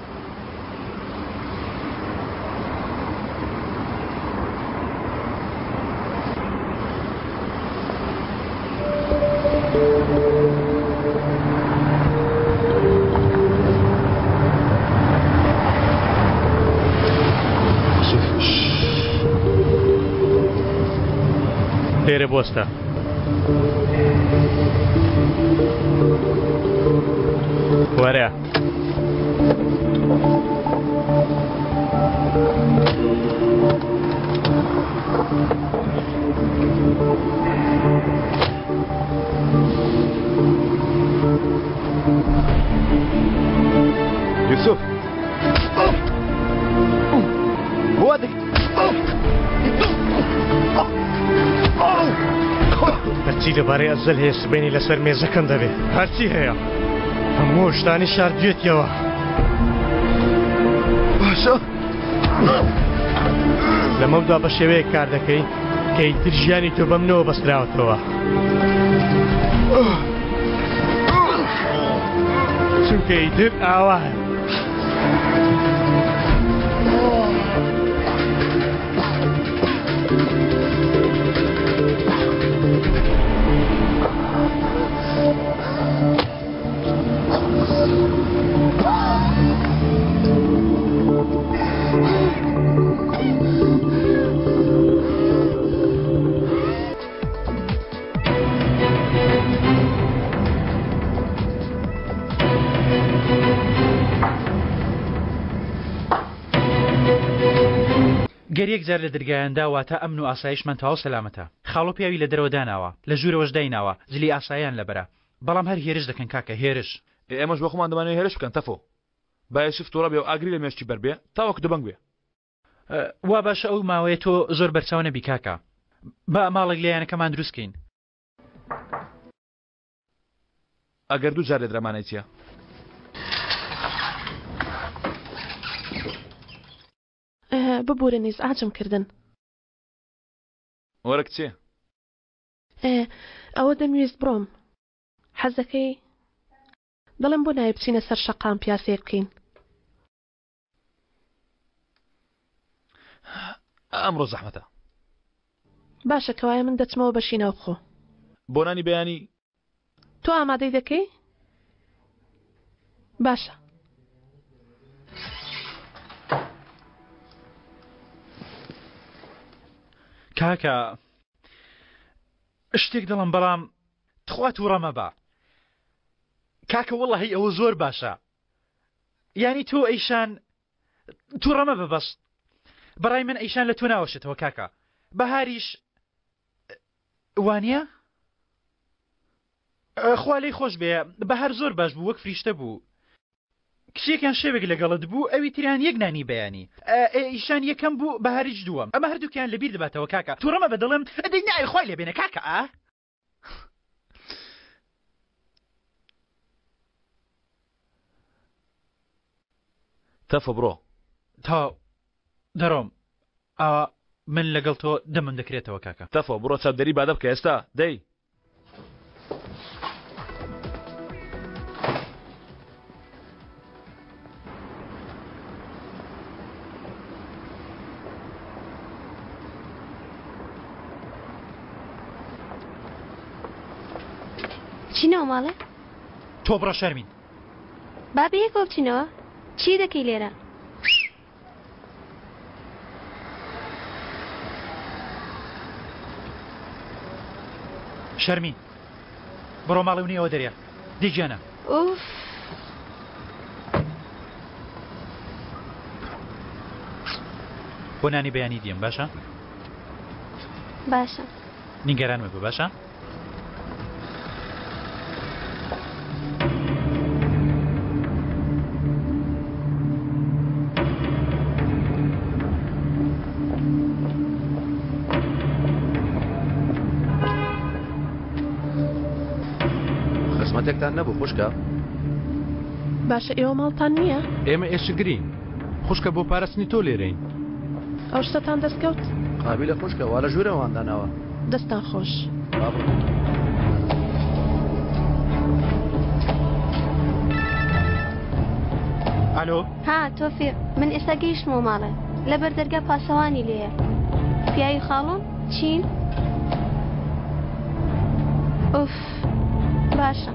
لێرە بۆستە. وەرە. هەرچی لەبارەی ئەزەل هەیە سبەینی لەسەر مێزەکەم دەبێ هەرچی هەیە هەموو شتانی شاردوێتیەوە باشە لەمەودا بە شێوەیەک کار دەکەی کە ئیتر ژیانی تۆ بەمنەوە بەستراوەتەوە چونکە ئیتر ئاوایە. گەر یەک جار لە دەرگایان دا واتە ئەمن و ئاسایشمان تەواو سەلامەتە. خاڵۆ پیاوی لە دەرەوە داناوە، لە ژوورەوەش دایناوە، جلی ئاساییان لەبەرە. بەڵام هەر هێرش دەکەن کاکە، هێرش. ئێ ئێمەش بۆ خۆمان دەمانەوێ هێرش بکەن تەفۆ. با یوسف توڕە بێ و ئاگری لە مێشکی بەر بێ تاوەکو دەبەنگ بێ. وا باشە ئەو ماوەیە تۆ زۆر بەرچاو نەبی کاکە. با ماڵێک لە یانەکەمان دروست کەین. ئەگەر دوو جار لێدرا مانای چیە؟ ببورن ئیزعاجم کردن. وەرە کچێ. ئەوە دەمویست بڕۆم. حەزەکەی؟ دەڵێم بۆ نایە بچینە سەر شەقام پیاسەیەک بکەین. ئەمڕۆ زەحمەتە. باشە کەوایە من دەچمەوە بەشی ناوخۆ. بۆ نانی بەیانی؟ تۆ ئامادەی دەکەی؟ باشە. کاکە شتێک دەڵم بەڵام تخوا تووڕە مەبە کاکە وەڵی ئەوە زۆر باشە یانی تۆ ئەیشان تووڕە مەبە بەس بەڕای من ئەیشان لە تۆ ناوەشێتەوە کاکە بەهاریش وانە خوا لێی خۆش بێ بەهار زۆر باش بوو وەک فریشتە بوو کچێکیان شەوێک لەگەڵت بوو ئەوی تریان یەک نانی بەیانی ئیشان یەکەم بوو بەهاریش دووەم ئەمە هەردووکیان لەبیر دەباتەوە کاکە تووڕە مەبە دەڵێم دەی ناوی خوای لێ بێنە کاکە ئا تەفە بڕۆ. تەواو دەڕۆم ئاوا من لەگەڵ تۆ دەمم دەکرێتەوە کاکە. تەفە بڕۆ چاودێری بادە بکە ئێستا دەی. بچینەوە ماڵێ؟ تۆ بڕۆ شەرمین. با بەیەکەوە بچینەوە چی دەکەی لێرە؟ شەرمین بڕۆ ماڵی و نێوە دەرێ دی گیانە. ئوف. بۆ نانی بەیانی دێم باشە؟ باشە. نیگەران مەبە باشە؟ خزمەتێکتان نەبوو خوشکە؟ باشە ئێوە ماڵتان نییە؟ ئێمە ئێشکگرین خوشکە بۆ پاراستنی تۆ لێرەین. ئەو شتەتان دەست کەوت؟ قابیلە خوشکە وا لە ژوورەوان داناوە. دەستتان خۆش. با بڕۆین. ئالۆ. ها تۆفیق من ئێستا گەیشتمەوە ماڵێ لەبەر دەرگا پاسەوانی لێیە پیاوی خاڵۆم چین؟ ئوف باشە.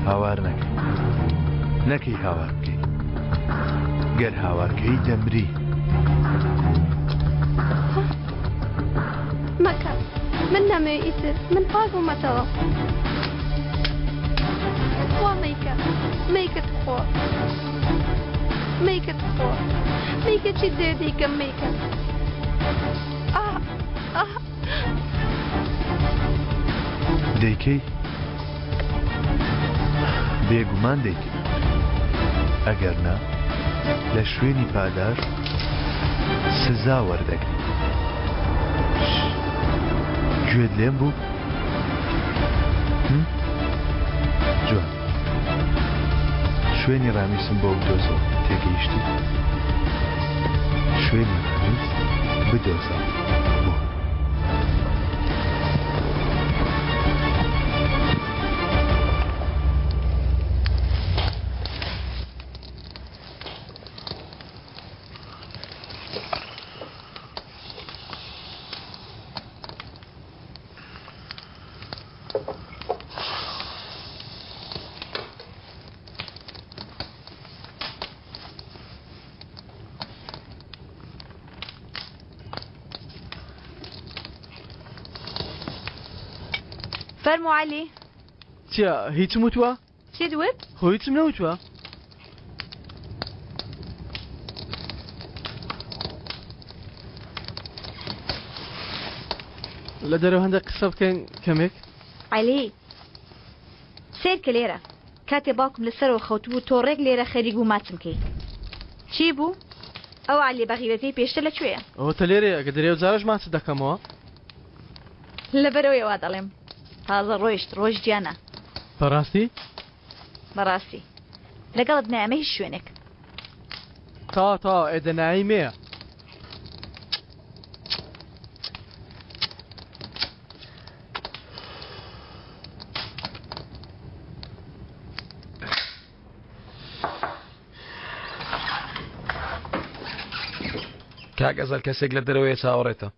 هاوار نەکەی نەکەی هاوار بکەی گەر هاوارکەی دەمری. مەکە من نامەوێ ئیتر من پاک بوومەتەوە خوا مەیکە مەیکە تخوا مەیکە تخوا مەیکە چی دێ دیکەم مەیکە ئاه ئاه. دەیکەی؟ بێگومان دەیکەی. ئەگەر نا لە شوێنی پاداشت سزا وەردەگری. گوێت لێم بوو؟ جوان. شوێنی ڕامیسم بۆ بدۆزەوە تێگەیشتی؟ شوێنی ڕامیس بدۆزەوە بۆ. فەرموو عەلی. چیە هیچم وتوە؟ چیت وت؟ خۆ هیچم نەوتوە. لە دەرەوە هەندێک قسە بکەین کەمێک. عەلی سەیرکە لێرە کاتێ باوکم لەسەرەوە خەوتبوو تۆ ڕێک لێرە خەریک بوو ماچم کەی چی بوو؟ ئەو عەلیە بەغیرەتەی پێشتر لە کوێیە؟ ئەوەتە لێرەیە ئەگەر دەرێ ئەوجارەش ماچت دەکەمەوە. لەبەرئەوەیە وا دەڵێم. تازە ڕۆیشت ڕۆیشت گیانە. بەڕاستی؟ بەڕاستی. لەگەڵت نایەمە هیچ شوێنێک. تەواو تەواو ئێ دەنایی مێیە. کاک ئەزەل کەسێک لە دەرەوەیە چاوەڕێتە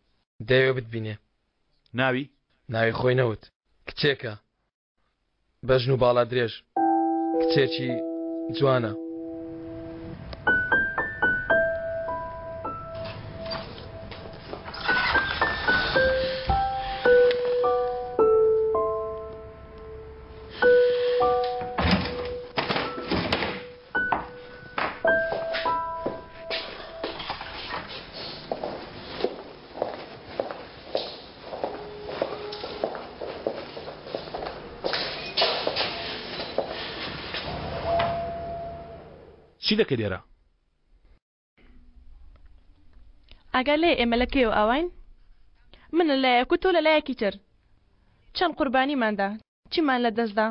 دەیەوێ بتبینێ. ناوی؟ ناوی خۆی نەوت. کچێکە. بەژن و باڵا درێژ. کچێکی جوانە. چی دەکەی لێرە؟ ئاگا لێ ئێمە لە کێوە ئاواین؟ من لە لایەک و تۆ لە لایەکی تر. چەند قوربانیمان دا، چیمان لە دەست دا؟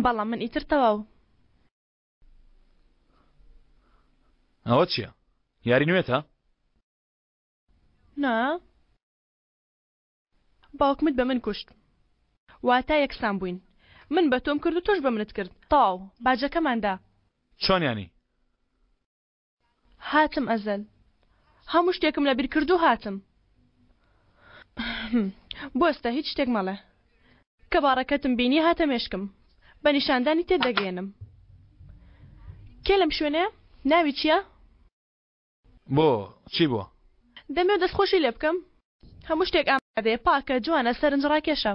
بەڵام من ئیتر تەواو. ئەوە چییە؟ یاری نوێتە؟ نا باوکمت بە من کوشت واتا یەکسان بووین من بە تۆم کرد و تۆش بە منت کرد تەواو باجەکەمان دا. چۆن یانی؟ هاتم ئەزەل هەموو شتێکم لەبیر کرد و هاتم. بوەستە هیچ شتێک مەڵێ کە باڕەکەتم بینی هاتە مێشکم بە نیشاندانی تێت دەگەیەنم کێ لەم شوێنەیە ناوی چییە؟ بۆ چی بووە؟ دەمەوێت دەستخۆشی لێ بکەم. هەموو شتێک ئامادەیە، پاکە، جوانە، سەرنجڕاکێشە.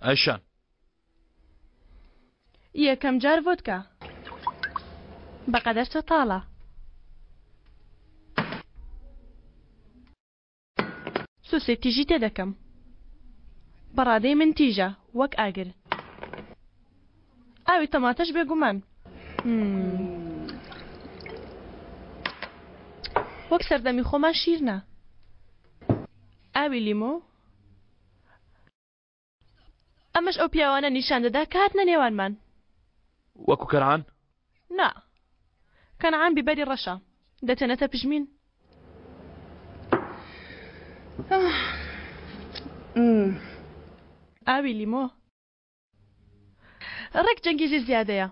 ئایشان. یەکەم جار ڤۆدکا. بەقەدەر تۆ تاڵە. سوسێ تیژی تێ دەکەم. بە ڕادەی من تیژە وەک ئاگر. ئاوی تەماتەش بێگومان. وەک سەردەمی خۆمان شیرنە. ئاوی لیمۆ. ئەمەش ئەو پیاوانە نیشان دەدا کە هاتنە نێوانمان. وەکو کەنعان؟ نا. کەنعان بیبەری ڕەشە. دەچێنێتە پژمین. ئاوی لیمۆ. ڕێک جەنگیزی زیادەیە.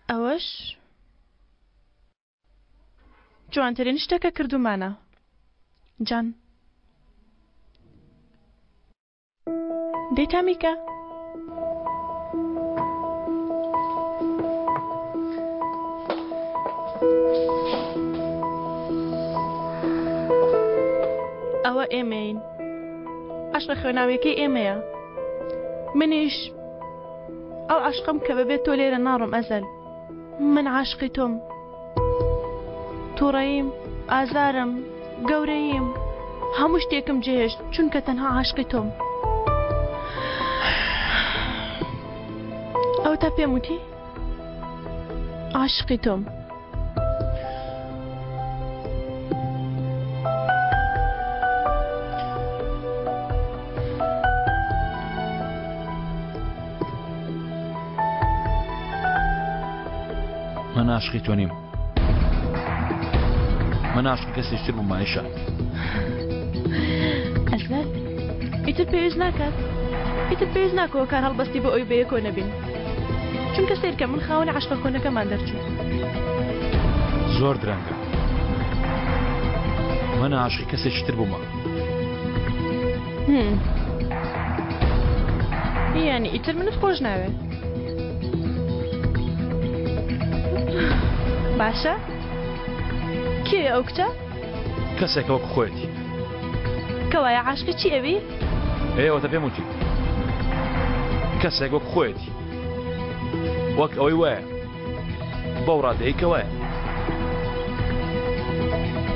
ئەوەش جوانترین شتە کە کردوومانە جان. دەی تامیکە. ئێمەین عەشقە خوێناویەکەی ئێمەیە منیش ئەو عەشقەم کە بەبێ تۆ لێرە ناڕۆم ئەزەل من عاشقی تۆم تووڕەییم ئازارم گەورەییم هەموو شتێکم جێهێشت چونکە تەنها عاشقی تۆم ئەو تا پێم وتی عاشقی تۆم. من عاشقی تۆ نیم من عاشقی کەسێکی تر بووم ئایشە ئەزەل ئیتر پێویست ناکات ئیتر پێویست ناکەوە کار هەڵبەستی بۆ ئەوی بەیەکۆ نەبین چونکە سەیرکە من خاوەنی عەشقە کۆنەکەمان دەرچوو. زۆر درەنگە من عاشقی کەسێکی تر بوومە. یعنی ئیتر منت خۆش ناوێ باشە کێ ئەو کچە؟ کەسێکە وەک خۆیەتی. کەوایە عاشقی چی ئەوی؟ ئێوەتە پێم وتی کەسێک وەک خۆیەتی وەک ئەوەی وایە بەو ڕادەیە کە وایە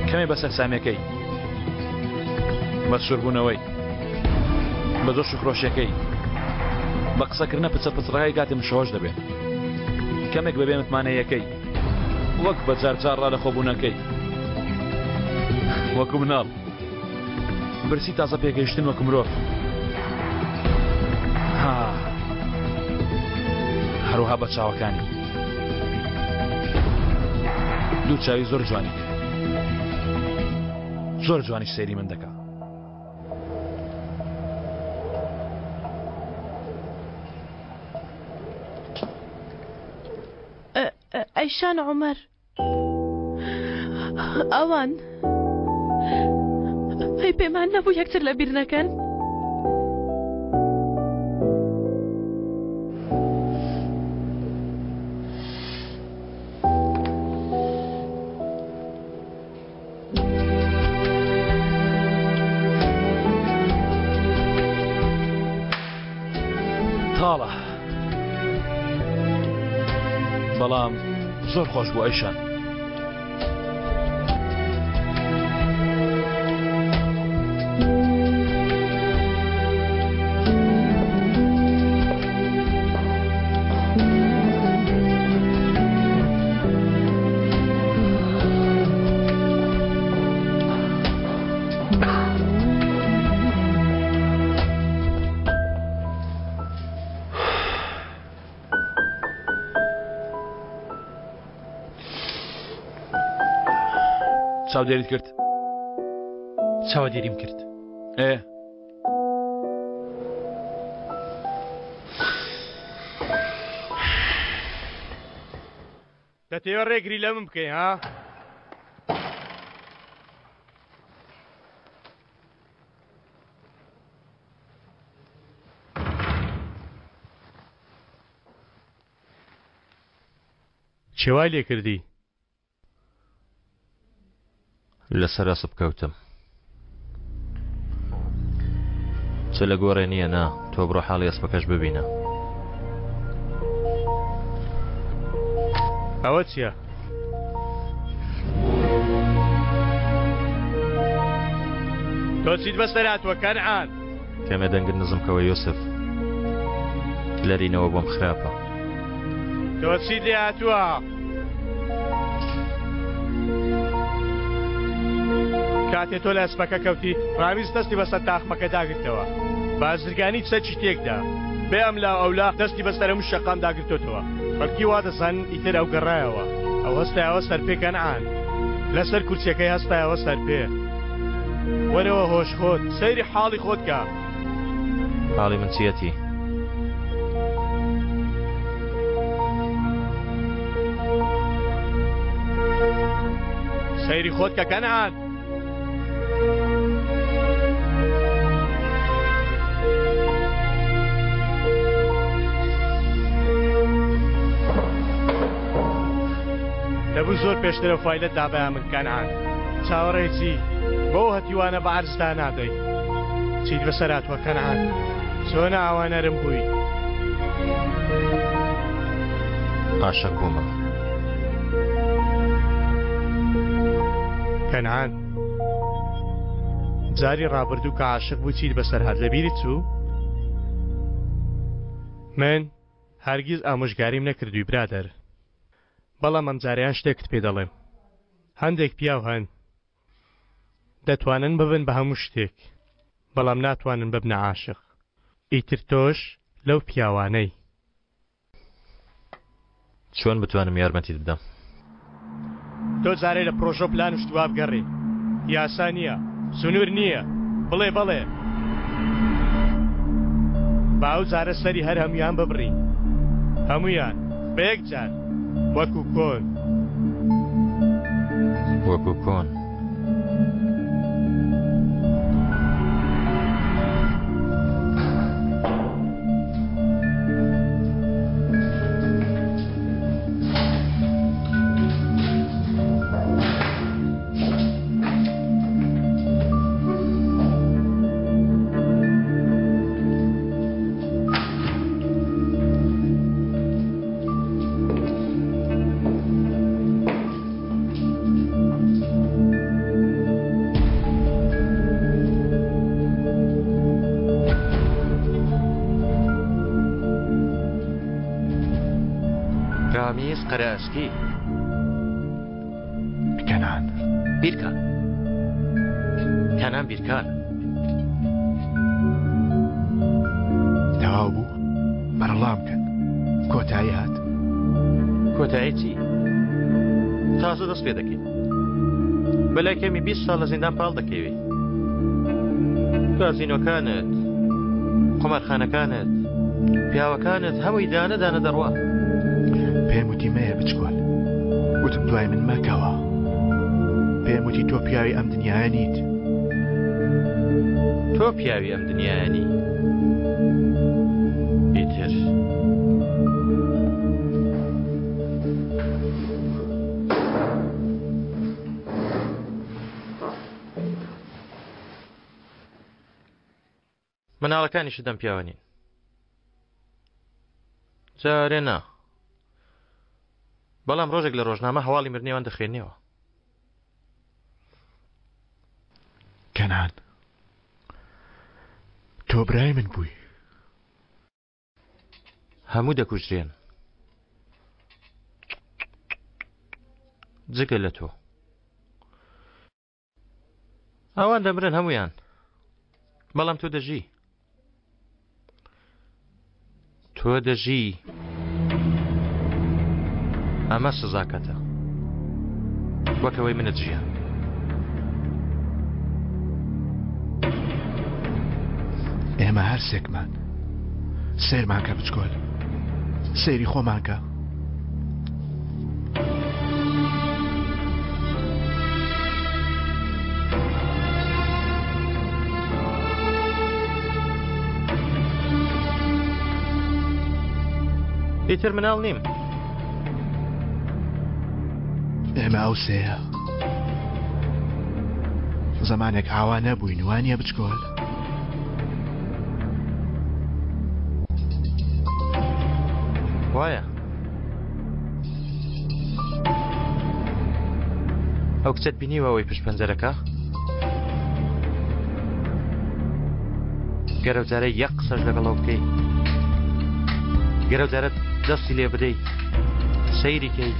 کەمێ بە سەرسامەکەی بە سووربوونەوەی بە جۆش و خرۆشەکەی بە قسەکردنە پچە پچڕای کاتێ مشەوەش دەبێت کەمێک بەبێ متمانەیەکەی وەک بە جار جار ڕا لەخۆبوونەکەی وەکو مناڵ برسی تازە پێگەیشتن وەک مرۆڤ ها هەروها بە چاوەکانی دوو چاوی زۆر جوانی زۆر جوانی سەیری من دەکا ئەیشان عومەر ئەوان هەی پێمان نەبوو یەکتر لە بیر نەکەن تاڵە بەڵام زۆر خۆش بوو ئەیشان. چاودێریت کرد چاودێریم کرد ئێ دەتەوێ ڕێگری لە من بکەی ها؟ چێ وای لێ کردی؟ لەسەر ئەسپ کەوتم. چ لە گۆڕێ نییە نا تۆ بڕۆ حاڵی ئەسپەکەش ببینە. ئەوە چییە؟ تۆ چیت بەسەر هاتووە کەنعان؟ کەمێ دەنگت نزم کەوە یوسف لەرینەوە بۆم خراپە. تۆ چیت لێ هاتووە؟ کاتێ تۆ لە ئەسپەکە کەوتی ڕامیز دەستی بەسەر تاقمەکە داگرتەوە بازرگانی چەکی تێکدا بێ ئەم لا ئەولا دەستی بەسەر هەموو شەقام داگرتۆتەوە خەڵکی وا دەزانن ئیتر ئەو گەڕایەوە ئەو هەستایەوە سەرپێ کەنعان لەسەر کورسیەکەی هەستایەوە سەرپێ وەرەوە هۆش خۆت سەیری حاڵی خۆت کە. حاڵی من چیەتی؟ سەیری خۆت کە کەنعان. دەبوو زۆر پێشتر ئەو فایلەت دابایە من کەنعان. چاوەڕێی چی؟ بۆ ئەو هەتیوانە بە عەرزدا نادەی؟ چیت بەسەر هاتووە کەنعان؟ چۆن ئاوا نەرم بووی؟ عاشق بوومە. کەنعان جاری ڕابردوو کە عاشق بووی چیت بەسەر هات لەبیرت چوو؟ من هەرگیز ئامۆژگاریم نەکردووی برادەر بەڵام ئەمجارەیان شتێکت پێ دەڵێم هەندێک پیاو هەن دەتوانن ببن بە هەموو شتێک بەڵام ناتوانن ببنە عاشق ئیتر تۆش لەو پیاوانەی. چۆن بتوانم یارمەتیت بدەم؟ تۆ جارێ لە پرۆژە و پلان و شتی وا بگەڕێ. یاسا نییە، سنوور نییە، بڵێ بەڵێ. با ئەو جارە سەری هەر هەموویان ببڕین. هەموویان، بە یەک جار. وەکوو کۆن. وەکوو کۆن. رامیز قەرەئەسکی. کەنان. بیرکان. کەنان بیرکان. تەواو بوو؟ بەرەڵام کەن. کۆتایی هات. کۆتایی چی؟ تازە دەست پێ دەکەین. بەلای کەمی 20 ساڵ لە زیندان پاڵ دەکەوی. کازینۆکانت، قومارخانەکانت، پیاوەکانت هەمووی دانە دانە دەڕوا. پێم وتی مەیە بچکۆل. وتم دوای من مەکەوە. پێم وتی تۆ پیاوی ئەم دنیایە نیت. تۆ پیاوی ئەم دنیایە نی. ئیتر. مناڵەکانیشت ئەم پیاوە نین. جارێ نا. بەڵام ڕۆژێک لە ڕۆژنامە هەواڵی مردنیوان دەخوێنیەوە. کەنان تۆ برای من بووی. هەموو دەکوژرێن جگە لە تۆ. ئەوان دەمرن هەمویان بەڵام تۆ دەژی تۆ دەژی ئەمە سزاکەتە وەکەوەی منت ژیان ئێمە هەرسێکمان سەیرمان کە بچکۆل سەیری خۆمان کە. ئیتر مناڵ نیم. ئێمە ئەو سێیە زەمانێک ئاوا نەبووین وانە بچکۆل؟ وایە ئەو کچەت بینیوە ئەوەی پشت پەنجەرەکە گەرەو جارە یەک قسەش لەگەڵەوە بکەی گەرەو جارە دەستی لێ بدەی سەیری کەی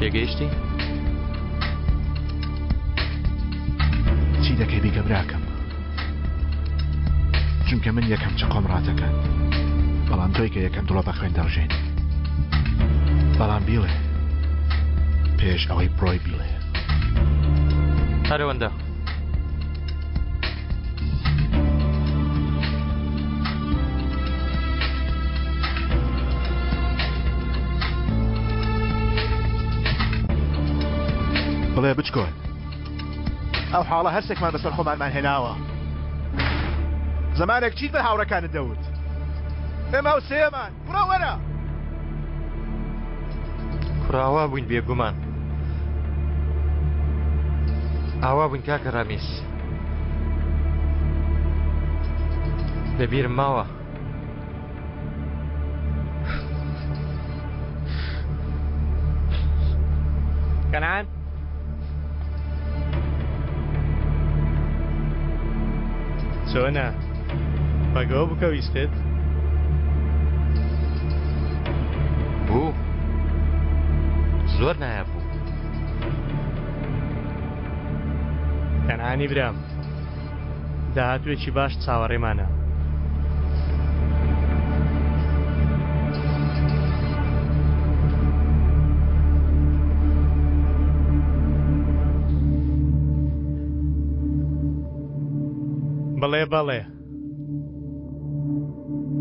تێگەیشتی؟ چی دەکەی بیکە براکەم چونکە من یەکەم چەقۆم ڕاتەکەن بەڵام تۆی کە یەکەم دڵۆ بە خوێن دەڕژێنی بەڵام بیڵێ پێش ئەوەی بڕۆی بیڵێ هەرەوەندە بڵێ بچکۆل ئەو حاڵە هەرسێکمان بەسەر خۆمانمان هێناوە زمانێک چیت بە هاوڕەکانت دەوت ئێمە ئەو سێمان بڕۆ وەرە. کوڕە ئاوا بووین بێگومان. ئاوا بووین کاکە ڕامیس. لە بیرم ماوە. کەنعان چۆنە؟ بەگەوە بکە ویستت؟ بوو زۆر نایاب بوو. کەنعانی برام داهاتوێکی باش چاوەڕێمانە. بڵێ بەڵێ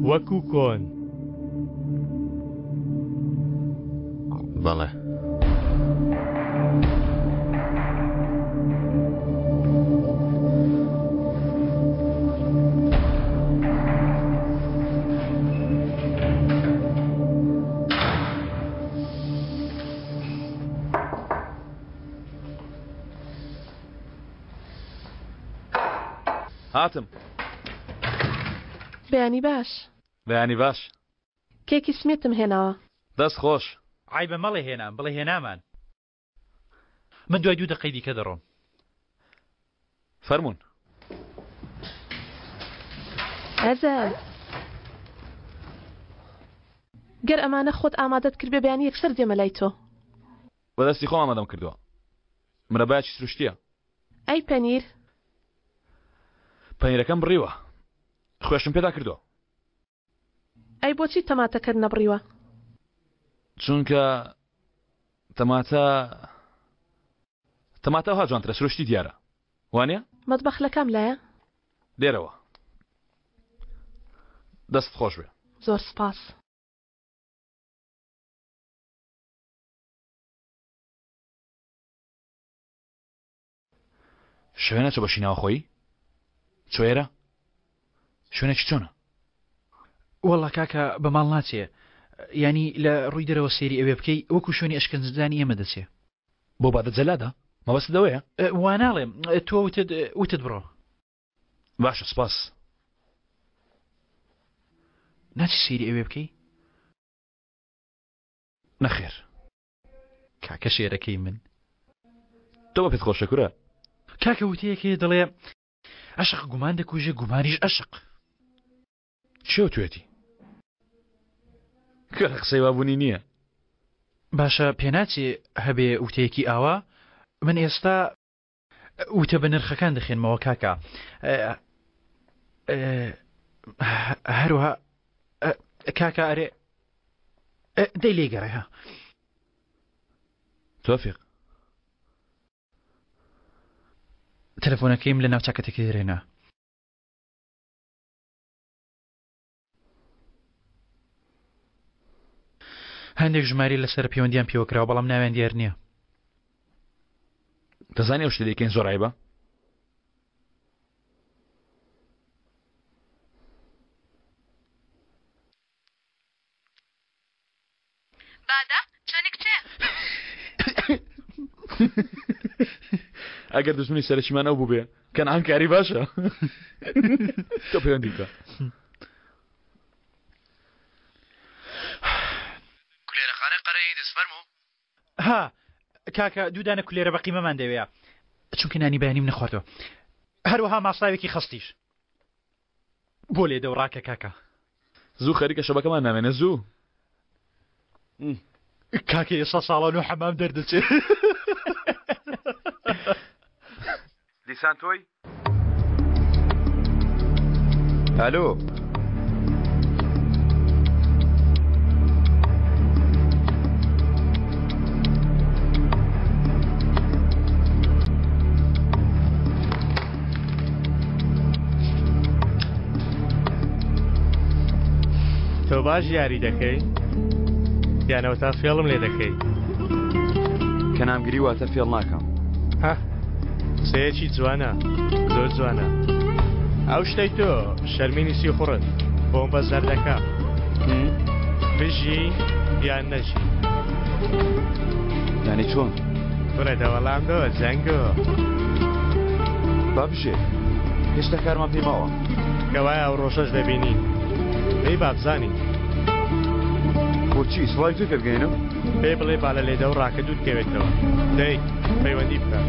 وەکو کۆن. بەڵێ. هاتم. بەیانی باش. بەیانی باش. کێکی سمێتم هێناوە. دەست خۆش. عەیبە مەڵێ هێنام بڵێ هێنامان. من دوای دوو دەقەی دیکە دەڕۆم. فەرموون. ئەزەل. گەر ئەمانە خۆت ئامادەت کردبێ بەیانی یەکسەر دێمە لای تۆ. بە دەستی خۆم ئامادەم کردووە. مرەبایەکی سروشتییە. ئەی پەنیر؟ پەنیرەکەم بڕیوە. خوێشم پێدا کردووە. ئەی بۆچی تەماتەکەت نەبڕیوە؟ چونکە تەماتە تەماتە ئەوها جوانترە سروشتی دیارە وانە؟ مەتبەخ لە کام لایە؟ لێرەوە دەست خۆش بێ. زۆر سپاس. شوێ نەچۆ بەشی ناوخۆیی چۆ ئێرە شوێنێکی چۆنە؟ وەڵا کاکە بە ماڵ ناچێ یانی لە ڕووی دەرەوە سەیری ئەوێ بکەی وەکو شوێنی ئەشکەنجەدانی ئێمە دەچێ. بۆ بادە جەلادە؟ مەبەستت ئەوەیە؟ وا ناڵێم تۆ وتت وتت بڕۆ. باشە سپاس. ناچی سەیری ئەوێ بکەی؟ نەخێر. کاکە شێرەکەی من. تۆ بە پێت خۆشە کورە. کاکە وتەیەک هەیە دەڵێ ئەشق گومان دەکوژێ گومانیش ئەشق. کێ وتوێتی؟ کورە قسەی وا بوونی نییە. باشە پێناچێ هەبێ وتەیەکی ئاوا؟ من ئێستا وتە بە نرخەکان دەخێنمەوە کاکە هەروها کاکە ئەرێ دەی لێگەڕێ ها تۆفیق تەلەفۆنەکەیم لە ناو چاکەتەکەی دەرێنا. هەندێک ژمارەی لەسەر پەیوەندیان پێوە کراوە بەڵام ناویان دیار نییە. دەزانی ئەو شتە دەیکەین زۆر عیبە؟ بادە چۆنی کچێ؟ ئەگەر دوژمنی سەرەکیمان ئەو بووبێ کەنعان کاری باشە تۆ پەیوەندی بکە. کولێرەخانەی قەرەیندز فەرموو. ها کاکە دوو دانە کولێرە بە قیمەمان دەوێ چونکە نانی بەیانیم نەخواردووە هەروەها ماساوێکی خەستیش. بۆ لێدە و ڕاکە کاکە. زوو خەریکە شەبەکەمان نامێنێ زوو. کاکە ئێستا ساڵان و حەمام دەردەچێ. دیسان تۆی؟ ئەلۆ. تۆ باش یاری دەکەی یانەوە تا فێڵم لێ دەکەی کە نامگری واتە فێڵ ناکەم ها قسەیەکی جوانە زۆر جوانە ئەو شتەی تۆ شەرمینی سیخوڕت بۆم بە زەردەکە بژی یان نەژی. یانی چۆن؟ کوڕە دە وەڵام دەوە جەنگۆ. با بژێ هێشتا کارمان پێی ماوە. کەوایە ئەو ڕۆژەش دەبینین. دەی با بزانین. بۆچی سڵاوی تۆی پێ بگەیەنم؟ پێی بڵێ با لە لێدە و ڕاکە دوور کەوێتەوە. دەی پەیوەندی بکە.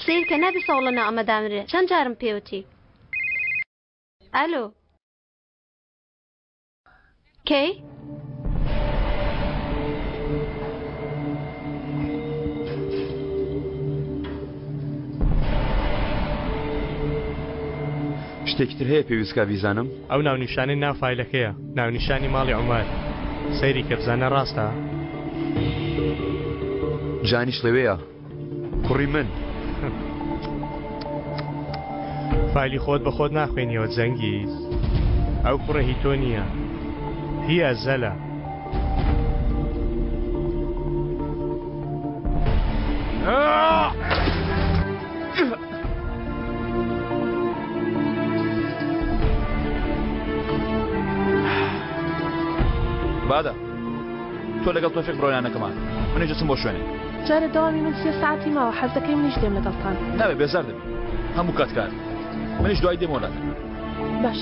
سەیرکە نابێ سەوڵ لەناو ئەمە دانرێ چەند جارم پێوتی. ئەلۆ. کەی؟ شتێکی تر هەیە پێویست کا بیزانم؟ ئەو ناونیشانەی ناو فایلەکەیە ناونیشانی ماڵی عومەر سەیری کە بزانە ڕاستە؟ جانیش لەوێیە کوڕی من. فایلی خۆت بە خۆت ناخوێنیەوە جەنگیز ئەو کوڕە هی تۆ نییە هی ئەزەلە. بادە تۆ لەگەڵ تۆفیق بڕۆ یانەکەمان منیش دەچم بۆ شوێنێک. جارێ دەوامی من سێ سەعاتی ماوە حەز دەکەی منیش دێم لەگەڵتان. نابێ بێزار دەبی هەموو کات کار منیش دوای دێمەوە لات. باش.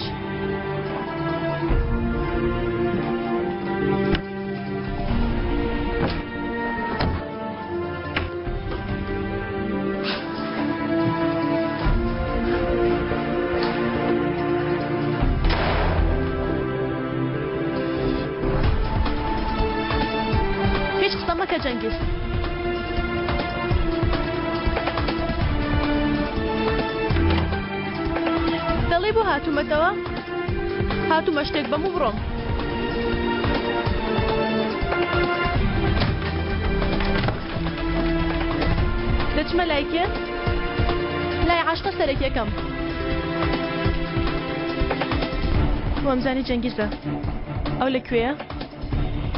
هیچ قسە مەکە جەنگیز. دەڵێی بۆ هاتوومەتەوە؟ هاتوومە شتێک بەم و بڕۆم. دەچمە لای کێ؟ لای عاشقە سەرەکیەکەم. وامزانی جەنگیزە. ئەو لە کوێیە؟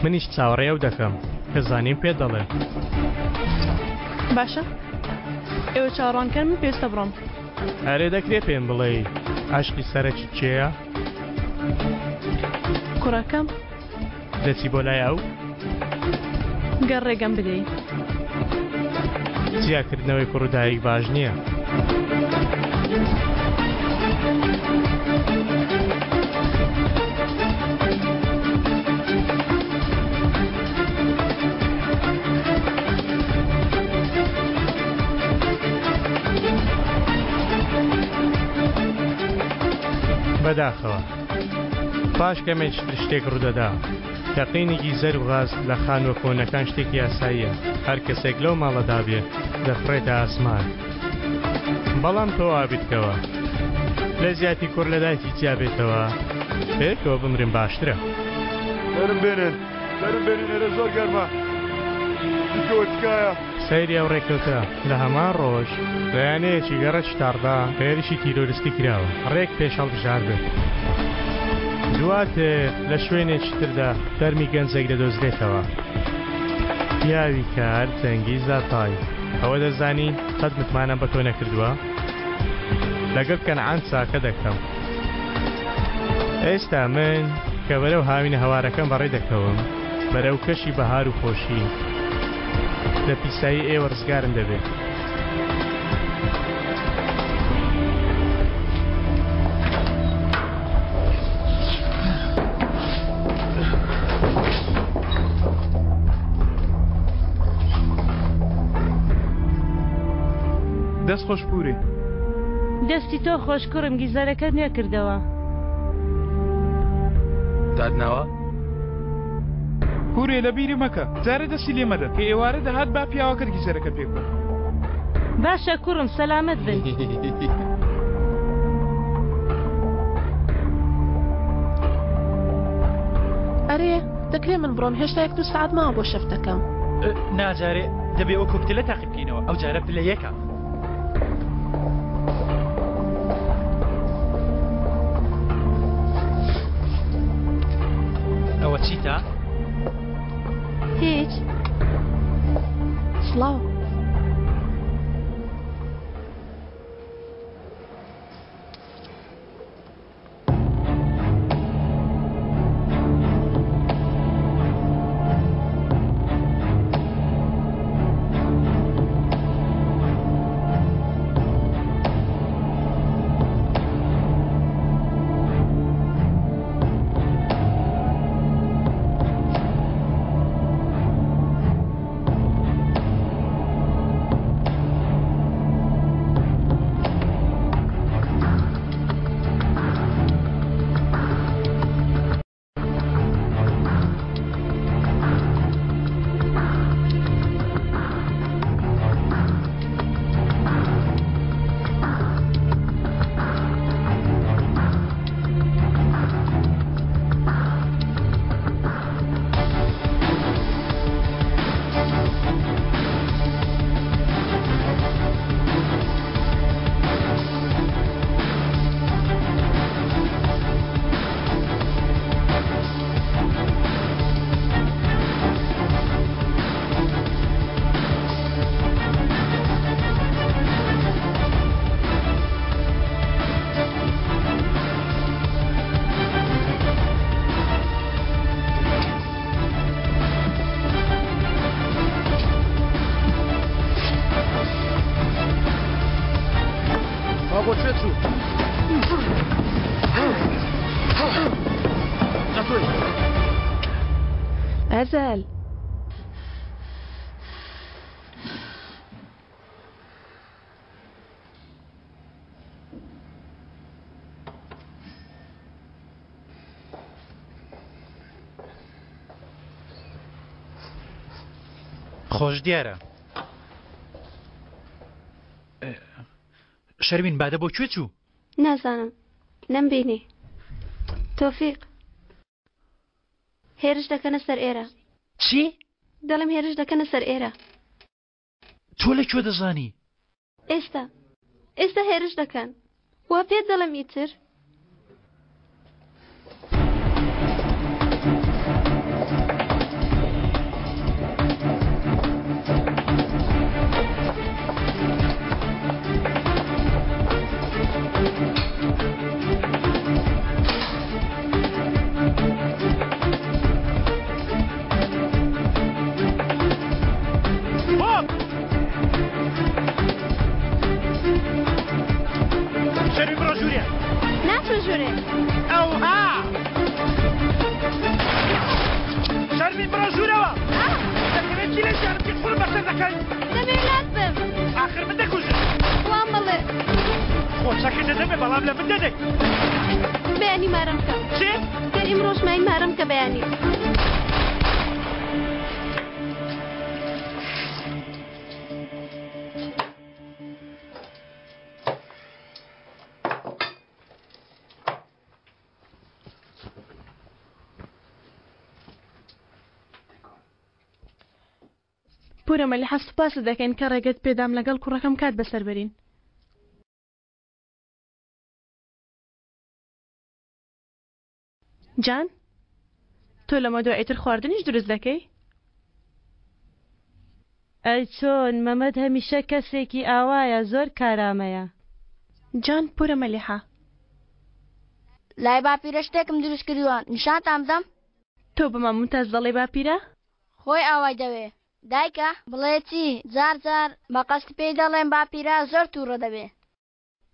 منیش چاوەڕێی ئەو دەکەم. کە زانیم پێت دەڵێم. باشە ئێوە چاوەڕوانکەن من پێویستە بڕۆم. ئەرێ دەکرێ پێم بڵێی عەشقی سەرەکی کێیە؟ کوڕەکەم. دەچی بۆ لای ئەو؟ گەر ڕێگەم بدەی. جیاکردنەوەی کوڕ و دایک باش نییە. بەداخەوە پاش کەمێکی تر شتێک ڕوودەدا. تەقینی گیزەر و غاز لە خانووە کۆنەکان شتێکی ئاساییە، هەر کەسێک لەو ماڵەدا بێ دەفڕێتە ئاسمان. بەڵام تۆ وا بیرکەوە لە جیاتی کوڕ لە دایکی جیا بێتەوە، پێکەوە بمرن باشترە. دەرم بێنن، دەرم بێنن ئێرە زۆر گەرمە. بیکەوە تکایە. سەیری ئەو ڕێکەوتە، لە هەمان ڕۆژ لە یانەیەکی گەڕەکی تاڕدا هێرشی تیرۆریستی کراوە، ڕێک پێش هەڵبژاردن. دواتر لە شوێنێکی تردا تەرمی گەنجێک دەدۆزرێتەوە. پیاوی کار جەنگیز ئاتای، ئەوە دەزانی قەت متمانەم بە تۆ نەکردووە؟ لەگەڵ کەنعان چاکە دەکەم. ئێستا من کە بەرەو هاوینە هەوارەکەم بەڕێ دەکەوم، بەرەو کەشی بەهار و خۆشی، لە پیسایی ئێوە ڕزگارم دەبێت. دەست خۆش پوری. دەستی تۆ خۆش کوڕم گیزەرەکەت نوێ کردەوە. دادناوە؟ پورێ لە بیری مەکە جارێ دەستی لێ مەدە کە ئێوارە دەهات با پیاوەکەت گیزەرەکە پێ بکە. باشە کوڕم سەلامەت بن. ئەرێ دەکرێ من بڕۆم هێشتا یەک دوو سەعات ماوە بۆ شەفتەکەم. نا جارێ دەبێ ئەو کۆکتێلە تاقی بکەینەوە ئەو جارە پلە یەکە. ئەوە چیتە؟ هیچ. سڵاو. ئەزەل. خۆش دیارە شەرمین بادە بۆ کوێ چوو؟ نازانم نەمبینی تۆفیق هێرش دەکەنە سەر ئێرە. چی؟ دەڵێم هێرش دەکەنە سەر ئێرە. تۆ لە کوێ دەزانی؟ ئێستا ئێستا هێرش دەکەن وا پێت دەڵێم ئیتر. شەرمی بڕۆ ژوورێ. ناچمە ژوورێ. ئەوها شەرمی بڕۆ ژوورەوە. دەتەوێت چی لە ژیانم بکەیت قوڕم بەسەر دەکەی. دەمەوێت لات بم. ئاخر من دەکوژن. وا مەڵێ. خۆ چەکت دەدەمێ بەڵام لە من دەدەی. بەیانی مارەم بکە. چی؟ گەر ئیمڕۆش مای مارەم بکە بەیانی. پورە مەلیحە سوپاست دەکەین کە ڕێگەت پێدام لەگەڵ کوڕەکەم کات بەسەر بەرین. جان تۆ لەمە دوا ئیتر خواردنیش دروست دەکەی؟ ئەی چۆن مەمەد هەمیشە کەسێکی ئاوایە زۆر کارامەیە. جان پورە مەلیحە. لای باپیرە شتێکم دروست کردووە نیشانتان بدەم؟ تۆ بە مام مومتاز دەڵێی باپیرە؟ خۆی ئاوای دەوێ. دایکە بڵێ چی جار جار بە قەست پێی دەڵێم باپیرە زۆر توڕە دەبێ.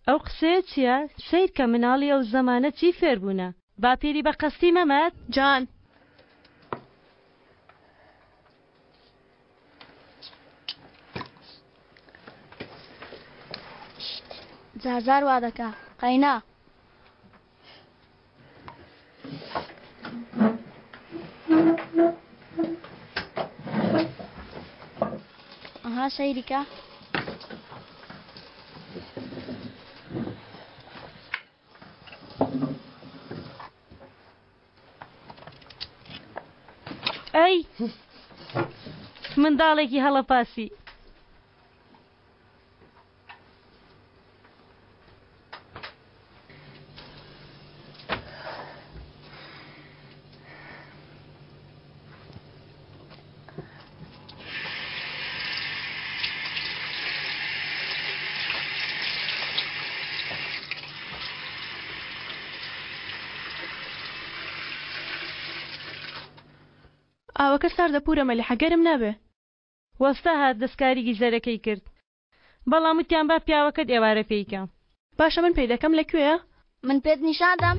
ئەو قسەیە چیە؟ سەیرکە مناڵی ئەو زەمانە چی فێر بوونە. باپیری بە قەستی مەمەد؟ جان. جار جار وا دەکا قەینا. ئەها سەیری کە. ئەی منداڵێکی هەڵەپاسی. ئاوەکە ساردە پورە مەلیحە گەرم نابێ. وەستا هات دەستکاری گیزەرەکەی کرد بەڵام وتیان با پیاوەکەت ئێوارە پێی کە. باشە من پێی دەکەم لە کوێیە؟ من پێت نیشان دەم.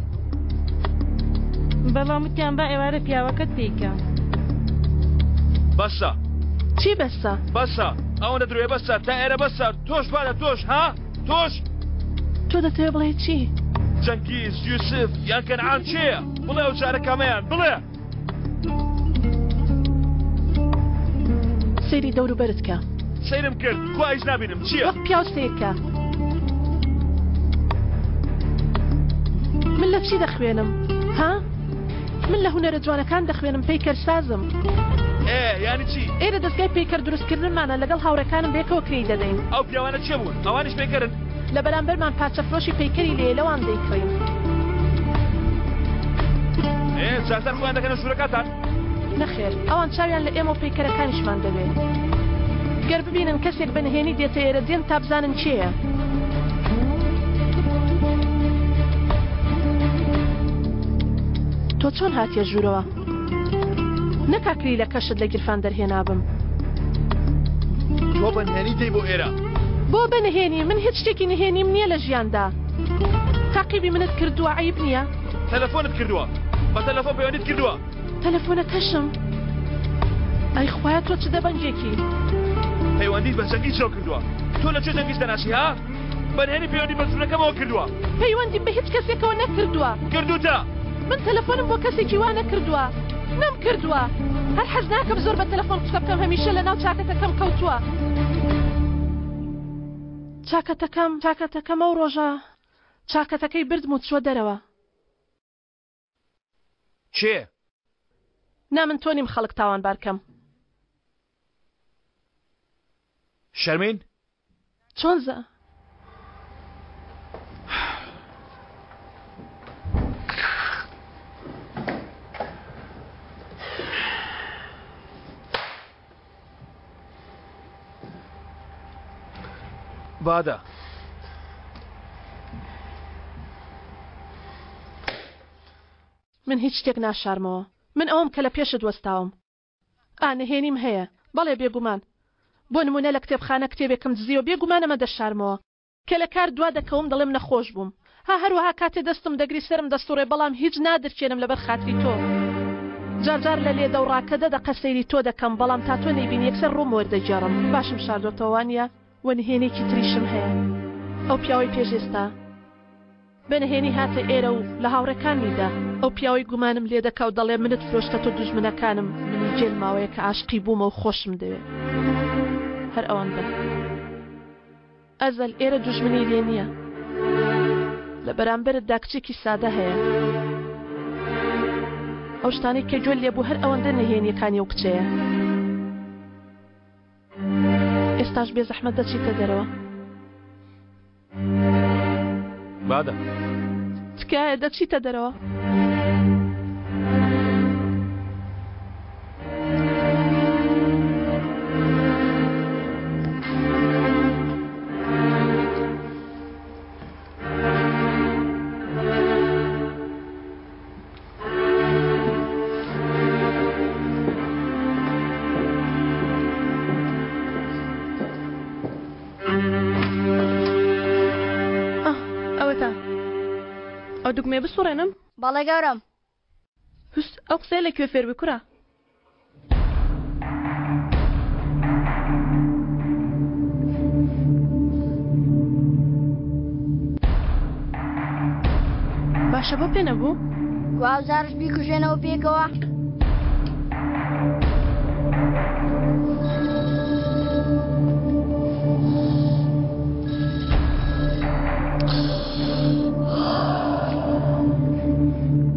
بەڵام وتیان با ئێوارە پیاوەکەت پێی کە. بەسە. چی بەسە؟ بەسە ئەوەندە درۆیە بەسە تا ئێرە بەسە تۆش بادە تۆش ها تۆش. تۆ دەتەوێ بڵێی چی؟ جەنگیز یوسف یان کەنعان کێیە؟ بڵێ ئەو جارە کامەیان بڵێ. سەیری دەوروبەرت کە. سەیرم کرد کوا هیچ نابینم چییە؟ وەک پیاو سەیر کە. من لە چی دەخوێنم؟ ها؟ من لە هونەرە جوانەکان دەخوێنم پەیکەرسازم. ئێ یانی چی؟ ئێرە دەزگای پەیکەر دروستکردنمانە لەگەڵ هاوڕێکانم بەیەکەوە کرێی دەدەین. ئەو پیاوانە کێ بوون؟ ئەوانیش پەیکەرن؟ لە بەرامبەرمان پارچەفرۆشی پەیکەری لێیە لەوان دەیکڕین. ئێ جارجار خۆیان دەکەنە ژوورەکانتان؟ نەخێر ئەوان چاویان لە ئێمە و پەیکەرەکانیشمان دەبێ. گەر ببینن کەسێک بە نهێنی دێتە ئێرە دێن تا بزانن کێیە. تۆ چۆن هاتیە ژوورەوە؟ نەکا کلیلەکەشت لە گیرفان دەرهێنابم. تۆ بە نهێنی دێی بۆ ئێرە؟ بۆ بە نهێنی؟ من هیچ شتێکی نهێنیم نییە لە ژیاندا. تاقیبی منت کردووە عەیب نییە؟ تەلەفۆنت کردووە؟ بە تەلەفۆن پەیوەندیت کردووە؟ تەلەفۆنەکەشم. ئەی خوایە تۆ چ دەبەنگێکی؟ پەیوەندیت بە جەنگیزەوە کردووە تۆ لە کوێ جەنگیز دەناسی ها؟ بەنهێنی پەیوەندی بە ژوورەکەمەوە کردووە. پەیوەندیم بە هیچ کەسێکەوە نەکردووە. کردووتە. من تەلەفۆنم بۆ کەسێکی وا نەکردووە. نەمکردووە. هەر حەز ناکەم زۆر بە تەلەفۆن قسە بکەم هەمیشە لەناو چاکەتەکەم کەوتووە. چاکەتەکەم چاکەتەکەم ئەو ڕۆژە چاکەتەکەی بردم و چووە دەرەوە. کێ؟ نا من تۆ نیم خەڵک تاوانبار کەم. شەرمین؟ چۆن زا؟ بادە. من هیچ شتێک ناشارمەوە. من ئەوەم کە لە پێشت وەستاوم. ئا، نهێنیم هەیە. بەڵێ، بێگومان. بۆ نموونە لە کتێبخانە کتێبێکم دزیوە، بێگومان ئەمە دەشارمەوە. کە لە کار دوا دەکەوم دەڵێم نەخۆش بووم. ها، هەروەها کاتێ دەستم دەگری سەرم دەسوڕێ، بەڵام هیچ نادرکێنم لەبەر خاتری تۆ. جار جار لە لێدە و ڕاکە دە دەقە سەیری تۆ دەکەم، بەڵام تا تۆ نەیبینی یەکسەر ڕووم وەردەگێڕم. باشم شاردۆتەوە، وانییە؟ وە نهێنییەکی تریشم هەیە. ئەو پیاوەی پێش ئێستا. بە نهێنی هاتە ئێرە و لە هاوڕێکانمی دا. ئەو پیاوەی گومانم لێ دەکا و دەڵێ منت فرۆشتە تۆ دوژمنەکانم، منی گێل ماوەیەکە عاشقی بوومە و خۆشم دەوێ. هەر ئەوەندە. ئەزەل، ئێرە دوژمنی لێ نییە. لە بەرامبەرتدا کچێکی سادە هەیە. ئەو شتانەی کە گوێت لێ بوو هەر ئەوەندە نهێنییەکانی ئەو کچەیە. ئێستاش بێزەحمەت دەچیتە دەرەوە. بادە. تکایە دەچیتە دەرەوە. ئەوەتا ئەو دوگمەیە بسوڕێنم؟ بەڵێ گەورەم. هوس ئەو قسەیە لە کوێ فێر بووی کوڕە؟ باشە بۆ پێ نەبوو؟ کوا ئەوجارش بیکوژێنەوە پێکەوە؟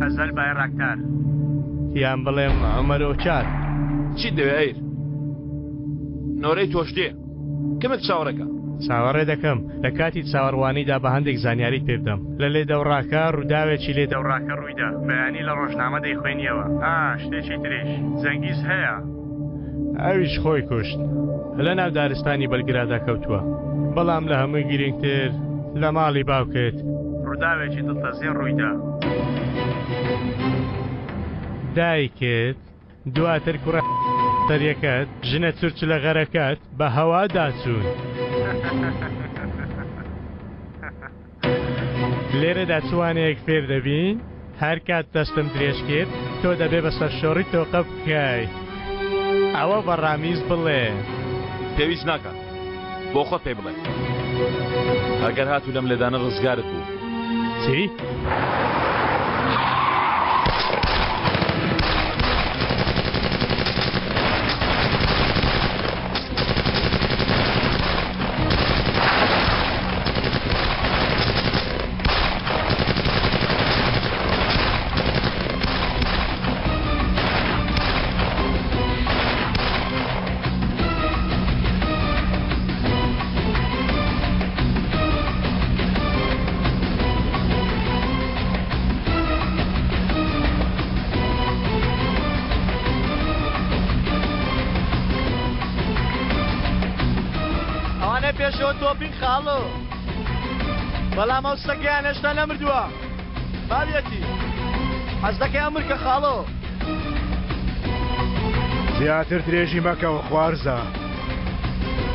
ئەزەل بایراکتار یان بڵێم عومەر ئۆچار. چیت دەوێ ئەیر؟ نۆرەی تۆش دێ. کەمێک چاوەڕێکە. چاوەڕێ دەکەم. لە کاتی چاوەڕوانیدا بە هەندێک زانیاریت پێ بدەم. لە لێدەوڕاکە ڕووداوێکی لێدەوڕاکە ڕوویدا. بەیانی لە ڕۆژنامە دەیخوێنیەوە. ئا، شتێکی تریش. جەنگیز هەیە. ئەویش خۆی کوشت. لە ناو دارستانی بەلگرادا کەوتووە. بەڵام لە هەمووی گرینگتر لە ماڵی باوکت. ڕووداوێکی دڵتەزێن ڕوویدا. دایکت دواتر کوڕە سەریەکەت، ژنە چرچلە غەرەکەت بە هەوادا چوون. لێرەدا چ وانەیەک فێر دەبین؟ هەر کات دەستم درێژ کرد، تۆ دەبێ بە سەرشۆڕی تۆقە بکەی. ئەوە بە ڕامیز بڵێ. پێویست ناکات. بۆ خۆت پێی بڵێ. ئەگەر هاتوو لەم لێدانە ڕزگارت بوو. چی؟ ئەوانە پێشەوە تۆپین خاڵۆ بەڵام ئەو سەگەیان هێشتا نەمردووە ماویەتی حەز دەکەی ئەمرکە خاڵۆ. زیاتر درێژی مەکەوە خوارزا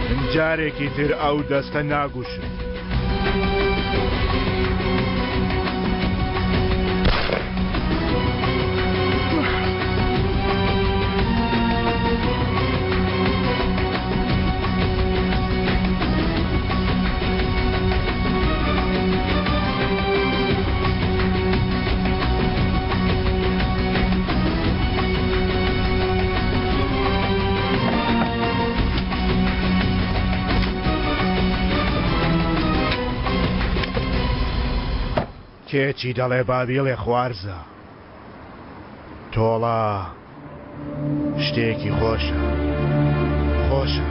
من جارێکی تر ئەو دەستە ناگوشم. کێ چی دەڵێ با بیڵێ خوارزا. تۆڵە شتێکی خۆشە خۆشە.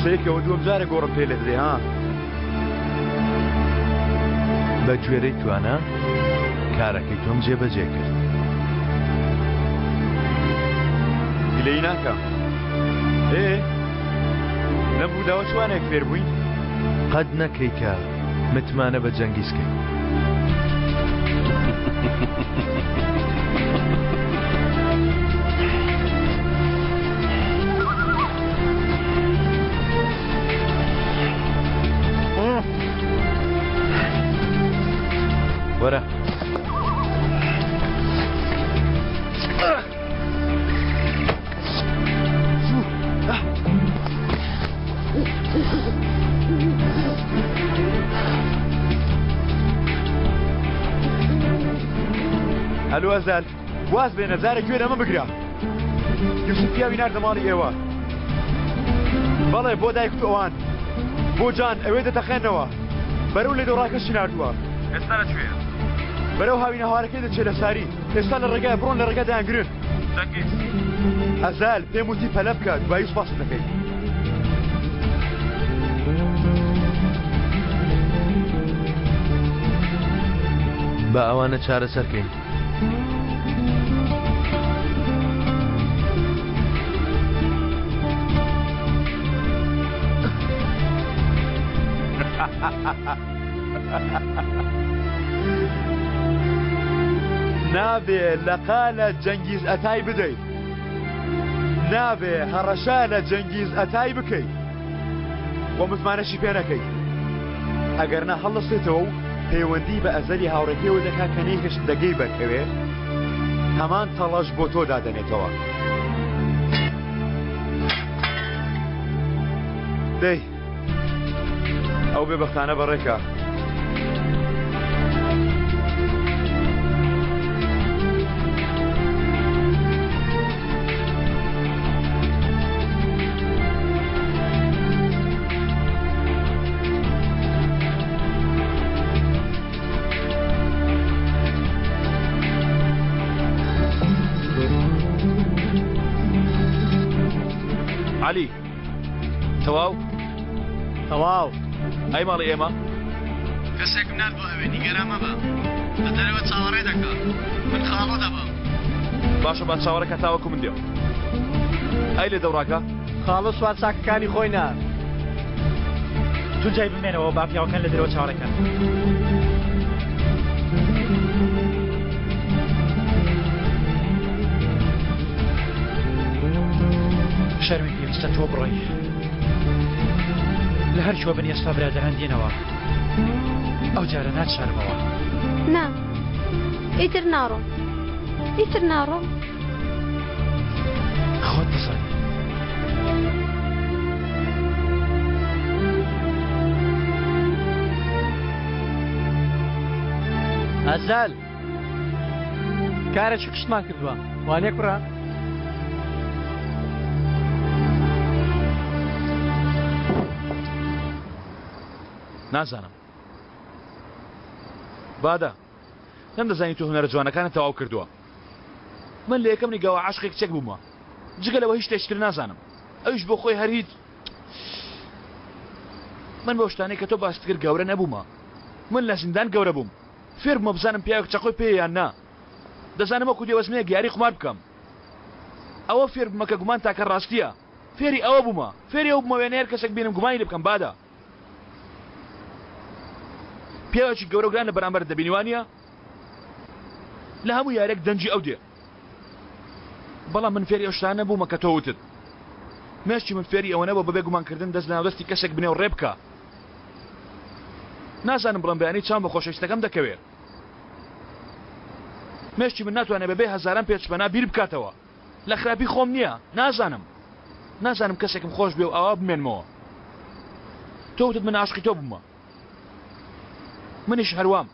سەیرکەوە دووەم جارە گۆڕم پێ لێدرێ ها. بە گوێرەی توانا کارەکەی تۆم جێبەجێ کرد. گلەیی ناکەم. ئێ لەم ڕووداوە چ وانەیەک فێر بووی؟ قەت نەکەی کە متمانە بە جەنگیز کەی. وەرە. ئەلو ئەزال واز بێنە جارێک گوێ لەمە بگرە یوسف پیاوی ناردە ماڵی ئێوە بەڵێ بۆ دایکت و ئەوان بۆ جان ئەوێ دەتەقێنەوە بەرەو لێ دۆڕاکەشی ناردووە ئێستا لە کوێیە؟ بەرەو هاوینەهوارەکەی دەچێت لە ساری ئێستا لە ڕێگای بڕۆن لە ڕێگا دەیانگرن جەنگیز ئەزال پێم وتی پەلە بکە دوایی سوپاست دەکەین. با ئەوانە چارەسەر کەین. نابێ لەقا لە جەنگیز ئەتای بدەی نابێ هەڕەشە لە جەنگیز ئەتای بکەی و متمانەشی پێ نەکەی ئەگەر نا هەڵدەستێتەوە و پەیوەندی بە ئەزەلی هاوڕێکەیەوە دەکا کە نەیهێشت دەگەی بەرکەوێ هەمان تەڵەش بۆ تۆ دادەنێتەوە دەی ئەو بێبەختانە بەڕێکە. عەلی تەواو تەواو ئەی ماڵی ئێمە کەسێکم نارد بۆ ئەوێ نیگەران مەبە لە دەرەوە چاوەڕێ دەکا من خاڵۆ دەبم باشە با چاوەڕێکە تاوەکو من دێم ئەی لێ دەوڕاکە خاڵۆ سوار چاکەکانی خۆی نارد. تونجای بمێنەوە با پیاوەکان لە دەرەوە چاوەڕێکەن. شەرمی پێویستە تۆ بڕۆی لە هەر کوێ بن ئێستا برادەران دێنەوە ئەو جارە ناتشارمەوە. نا ئیتر ناڕۆم ئیتر ناڕۆم. خۆت دەزانی. ئەزەل کارێکی قشتمان کردووە وانە کوڕە؟ نازانم بادە نەمدەزانی تۆ هونەرە جوانەکانت تەواو کردووە. من لە یەکەم نیگاوە عاشقی کچێک بوومە. جگە لەوە هیچ شتێکی تر نازانم. ئەویش بۆ خۆی هەر هیچ. من بەو شتانەی کە تۆ باست کرد گەورە نەبوومە. من لە زیندان گەورە بووم. فێر بوومە بزانم پیاوێک چەقۆی پێیە یان نا. دەزانم وەکو دێوەزمەیەک یاری قومار بکەم. ئەوە فێر بوومە کە گومان تاکە ڕاستییە. فێری ئەوە بوومە. فێری ئەوە بوومە وێنەی هەر کەسێک بینم گومانی لێ بکەم. بادە. پیاوێکی گەورە و گران لە بەرامبەرت دەبینی وانییە؟ لە هەموو یاریەک دەنگی ئەو دێ. بەڵام من فێری ئەو شتانە نەبوومە کە تۆ وتت. مێشکی من فێری ئەوە نەبووە بەبێ گومانکردن دەست لەناو دەستی کەسێک بنێ و ڕێ بکا. نازانم بڵێم بەیانی چاوم بە خۆشەویستەکەم دەکەوێ. مێشکی من ناتوانێ بەبێ هەزاران پێچپەنا بیر بکاتەوە. لە خراپی خۆم نییە. نازانم. نازانم کەسێکم خۆش بێ و ئاوا بمێنمەوە. تۆ وتت من عاشقی تۆ بوومە. منیش هەروام.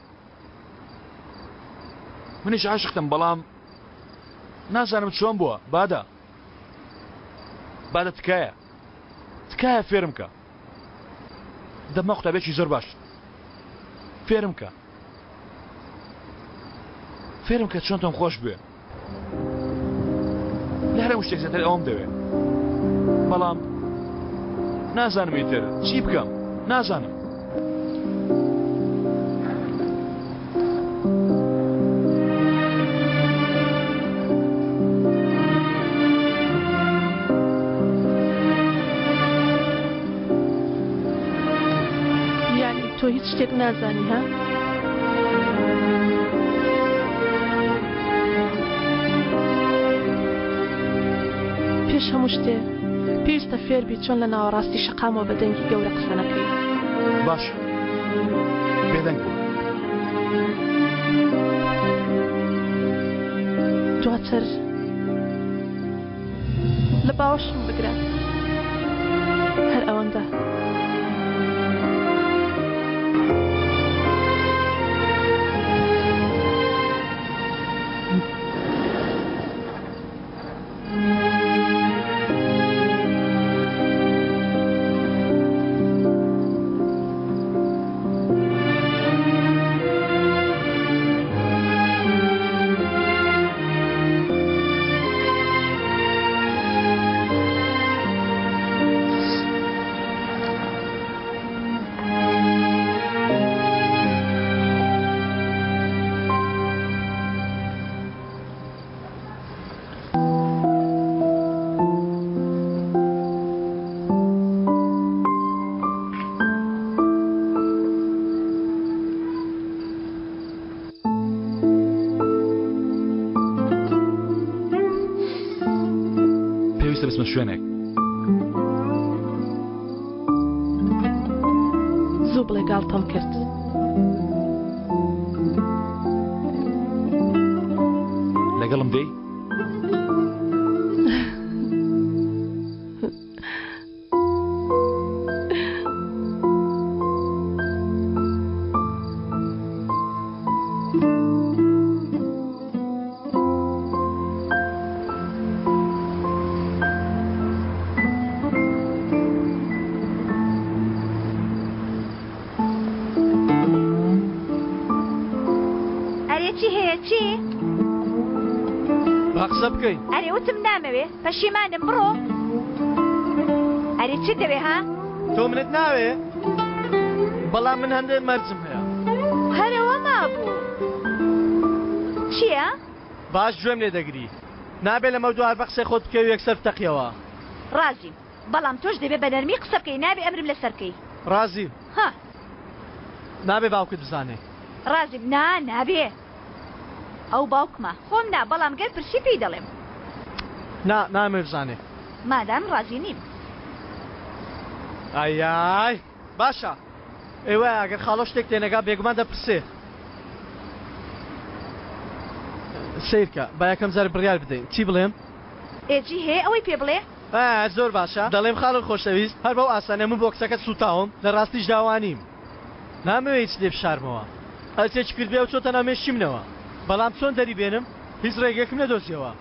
منیش عاشقتم بەڵام نازانم چۆن بووە. بادە. بادە تکایە. تکایە فێرم کە. دەبمە قوتابیەکی زۆر باش. فێرم کە. فێرم کە چۆن تۆم خۆش بوێ. لە هەر هەموو شتێک زیاتر ئەوەم دەوێ. بەڵام نازانم ئیتر چی بکەم. نازانم. یانی تۆ هیچ شتێک نازانی ها؟ پێش هەموو شتێ پێویستە فێربی چۆن لە ناوەڕاستی شەقامەوە بە دەنگی گەورە قسە نەکەی. باشە بێدەنگ بوو. دواتر لە باوەشم بگرە هەر ئەوەندە. پێویستە بچمە شوێنێک. زوو بڵێ گاڵتەم کرد. لەگەڵم دێی؟ ئەرێ چی هەیە چی؟ با قسە بکەین. ئەرێ وتم نامەوێ پەشیمانم بڕۆ. ئەرێ چیت دەوێ ها؟ تۆ منت ناوێ؟ بەڵام من هەندێ مەرجم هەیە. هەر ئەوە مابوو. چییە؟ باش گوێم لێ دەگری. نابێ لەمەودوا هەر بە قسەی خۆت بکەوی و یەکسەر بتەقیەوە. ڕازیم. بەڵام تۆش دەبێ بە نەرمی قسە بکەی نابێ ئەمرم لەسەر بکەی. ڕازیم. ها. نابێ باوکت بزانێ. ڕازیم. نا نابێ. ئەو باوکمە. خۆم نا بەڵام گەر پرسی پێی دەڵێم. نا نامەوێ بزانێ. مادام ڕازی نیم. ئایای باشە ئێوە ئەگەر خاڵۆ شتێک تێنەگا بێگومان دەپرسێ. سەیرکە با یەکەم جار بڕیار بدەین چی بڵێم؟ ئێ چی هەیە ئەوەی پێ بڵێ. ئا زۆر باشە دەڵێم خاڵۆی خۆشەویست هەر بەو ئاسانیە من بۆ کچەکەت سوتاوم لە ڕاستیشدا وانیم نامەوێ هیچ لێ بشارمەوە هەرچێکی کردبێ ئەو چۆتە ناو مێشکی منەوە بەڵام چۆن دەری بێنم هیچ ڕێگەیەکم نەدۆزیەوە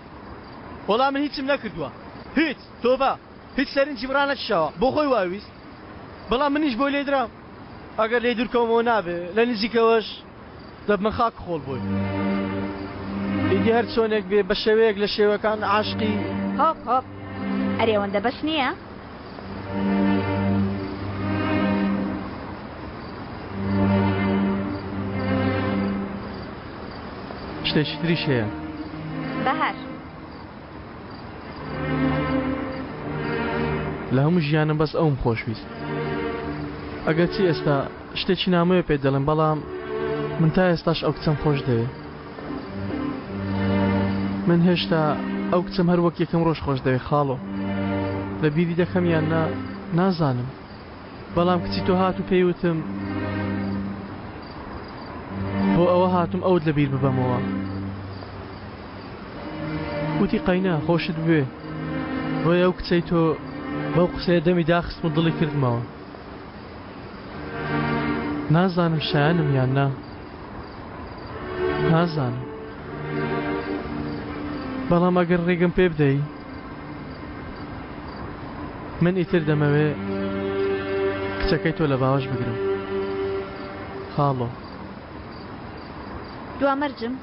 وەڵا من هیچم نەکردووە هیچ تۆبە هیچ سەرنجیم ڕانەکیشاوە بۆ خۆی وا ویست بەڵام منیش بۆی لێدرام ئەگەر لێی دوورکەومەوە نابێ لە نزیکەوەش دەبمە خاک خۆڵ بۆی ئیدی هەر چۆنێک بێ بە شێوەیەک لە شێوەکان عاشقی. هۆپ هۆپ ئەرێ ئەوەندە بەس نییە؟ شتێکی تریش هەیە. بەهار. لە هەموو ژیانم بەس ئەوم خۆشویست ئەگەرچی ئێستا شتێکی نامۆیە پێت دەڵێم بەڵام من تا ئێستاش ئەو کچەم خۆش دەوێ من هێشتا ئەو کچەم هەر وەک یەکەم ڕۆژ خۆش دەوێ خاڵۆ لە بیری دەکەم یان نا نازانم بەڵام کچی تۆ هات و پێی وتم بۆ ئەوە هاتم ئەوت لە بیر ببەمەوە وتی قەینا خۆشت بوێ بۆیە ئەو کچەی تۆ. بەو قسەیە دەمی داخستم و دڵی کردمەوە. نازانم شایەنم یان نا. نازانم. بەڵام ئەگەر ڕێگەم پێ بدەی من ئیتر دەمەوێ کچەکەی تۆ لە باوەش بگرم. خاڵۆ. دوا مەرجم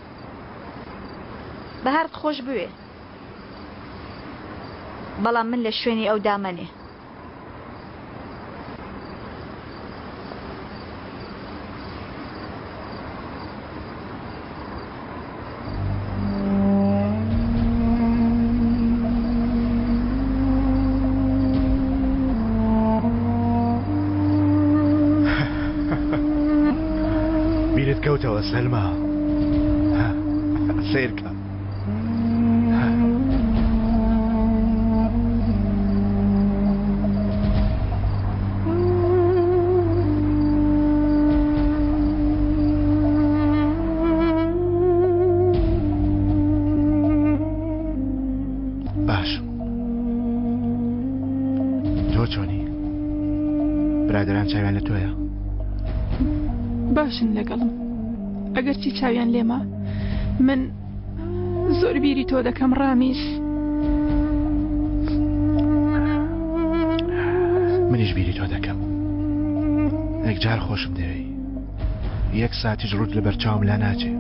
بەهارت خۆش بوێ بەڵام من لە شوێنی ئەو دامەنێ. بیرت کەوتەوە سەلما سەیرکە باشم تۆ چۆنی برادران چاویان لە تۆیە باشن لەگەڵم ئەگەرچی چاویان لێمە من زۆر بیری تۆ دەکەم ڕامیس. منیش بیری تۆ دەکەم یەکجار خۆشم دەوێی یەک ساتیش ڕوت لە بەرچاوم لا ناچێ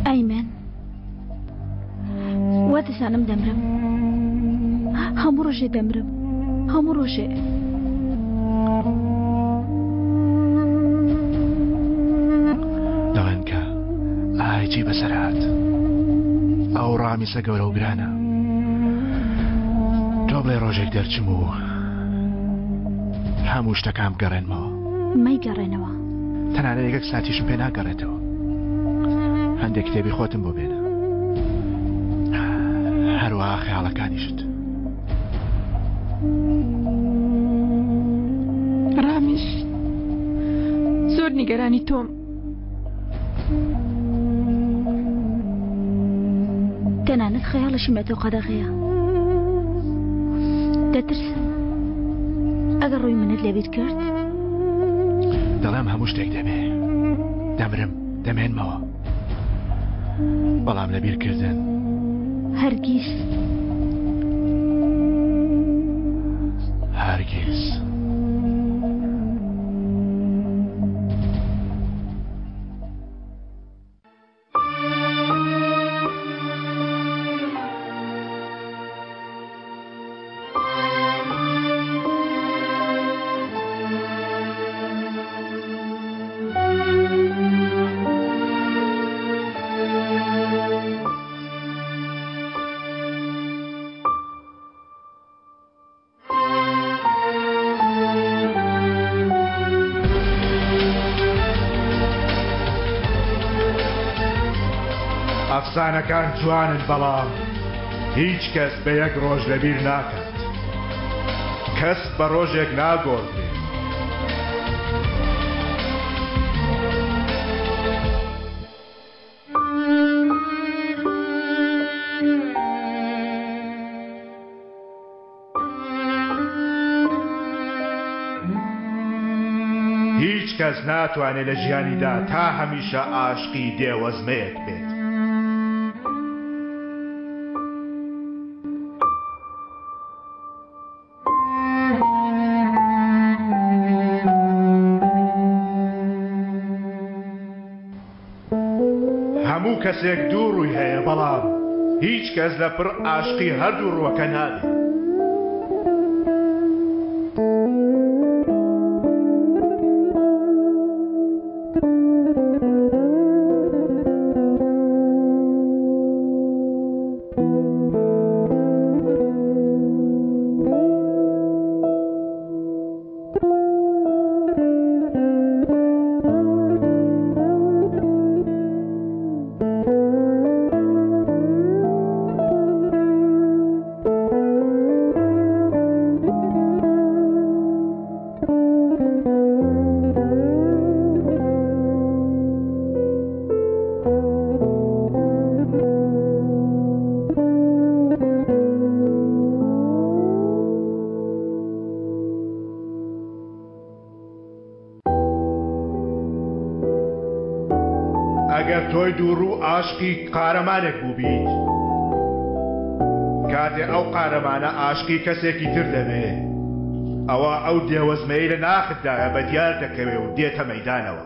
ئەیمەن وا دەزانم دەمرم هەموو ڕۆژێ دەمرم هەموو ڕۆژێ دەڵێن کە ئای چی بەسەر هات ئەو ڕامیسە گەورە و گرانە تۆ بڵێ ڕۆژێک دەرچم و هەموو شتەکان بگەڕێنمەوە مەیگەڕێنەوە تەنانەت یەک ساتیشم پێ ناگەڕێتەوە هەندێک کتێبی خۆتم بۆ بێنە هەروەها خەیاڵەکانیشت ڕامیش زۆر نیگەرانی تۆم تەنانەت خەیاڵشم لە تۆ قەدەغەیە دەترسم ئەگەر ڕووی منت لەبیر کرد دەڵێم هەموو شتێک دەبێ دەمرم دەمێنمەوە بەڵام لەبیرکردن هەرگیز هەرگیز. ئەفسانەکان جوانن بەڵام هیچ کەس بە یەک ڕۆژ لەبیر ناکات کەس بە ڕۆژێک ناگۆڕدرێ. هیچ کەس ناتوانێت لە ژیانیدا تا هەمیشە ئاشقی دێوەزمەیەک بێت. هەموو کەسێک دوو ڕووی هەیە بەڵام هیچ کەس لە پڕ ئاشقی هەردوو ڕووەکە نابێت. ئەگەر تۆی دووڕوو ئاشقی قارەمانێک بووبیت، کاتێ ئەو قارەمانە ئاشقی کەسێکی تر دەبێ، ئەوا ئەو دێوەزمەی لە ناختدایە بەدیار دەکەوێ و دێتە مەیدانەوە.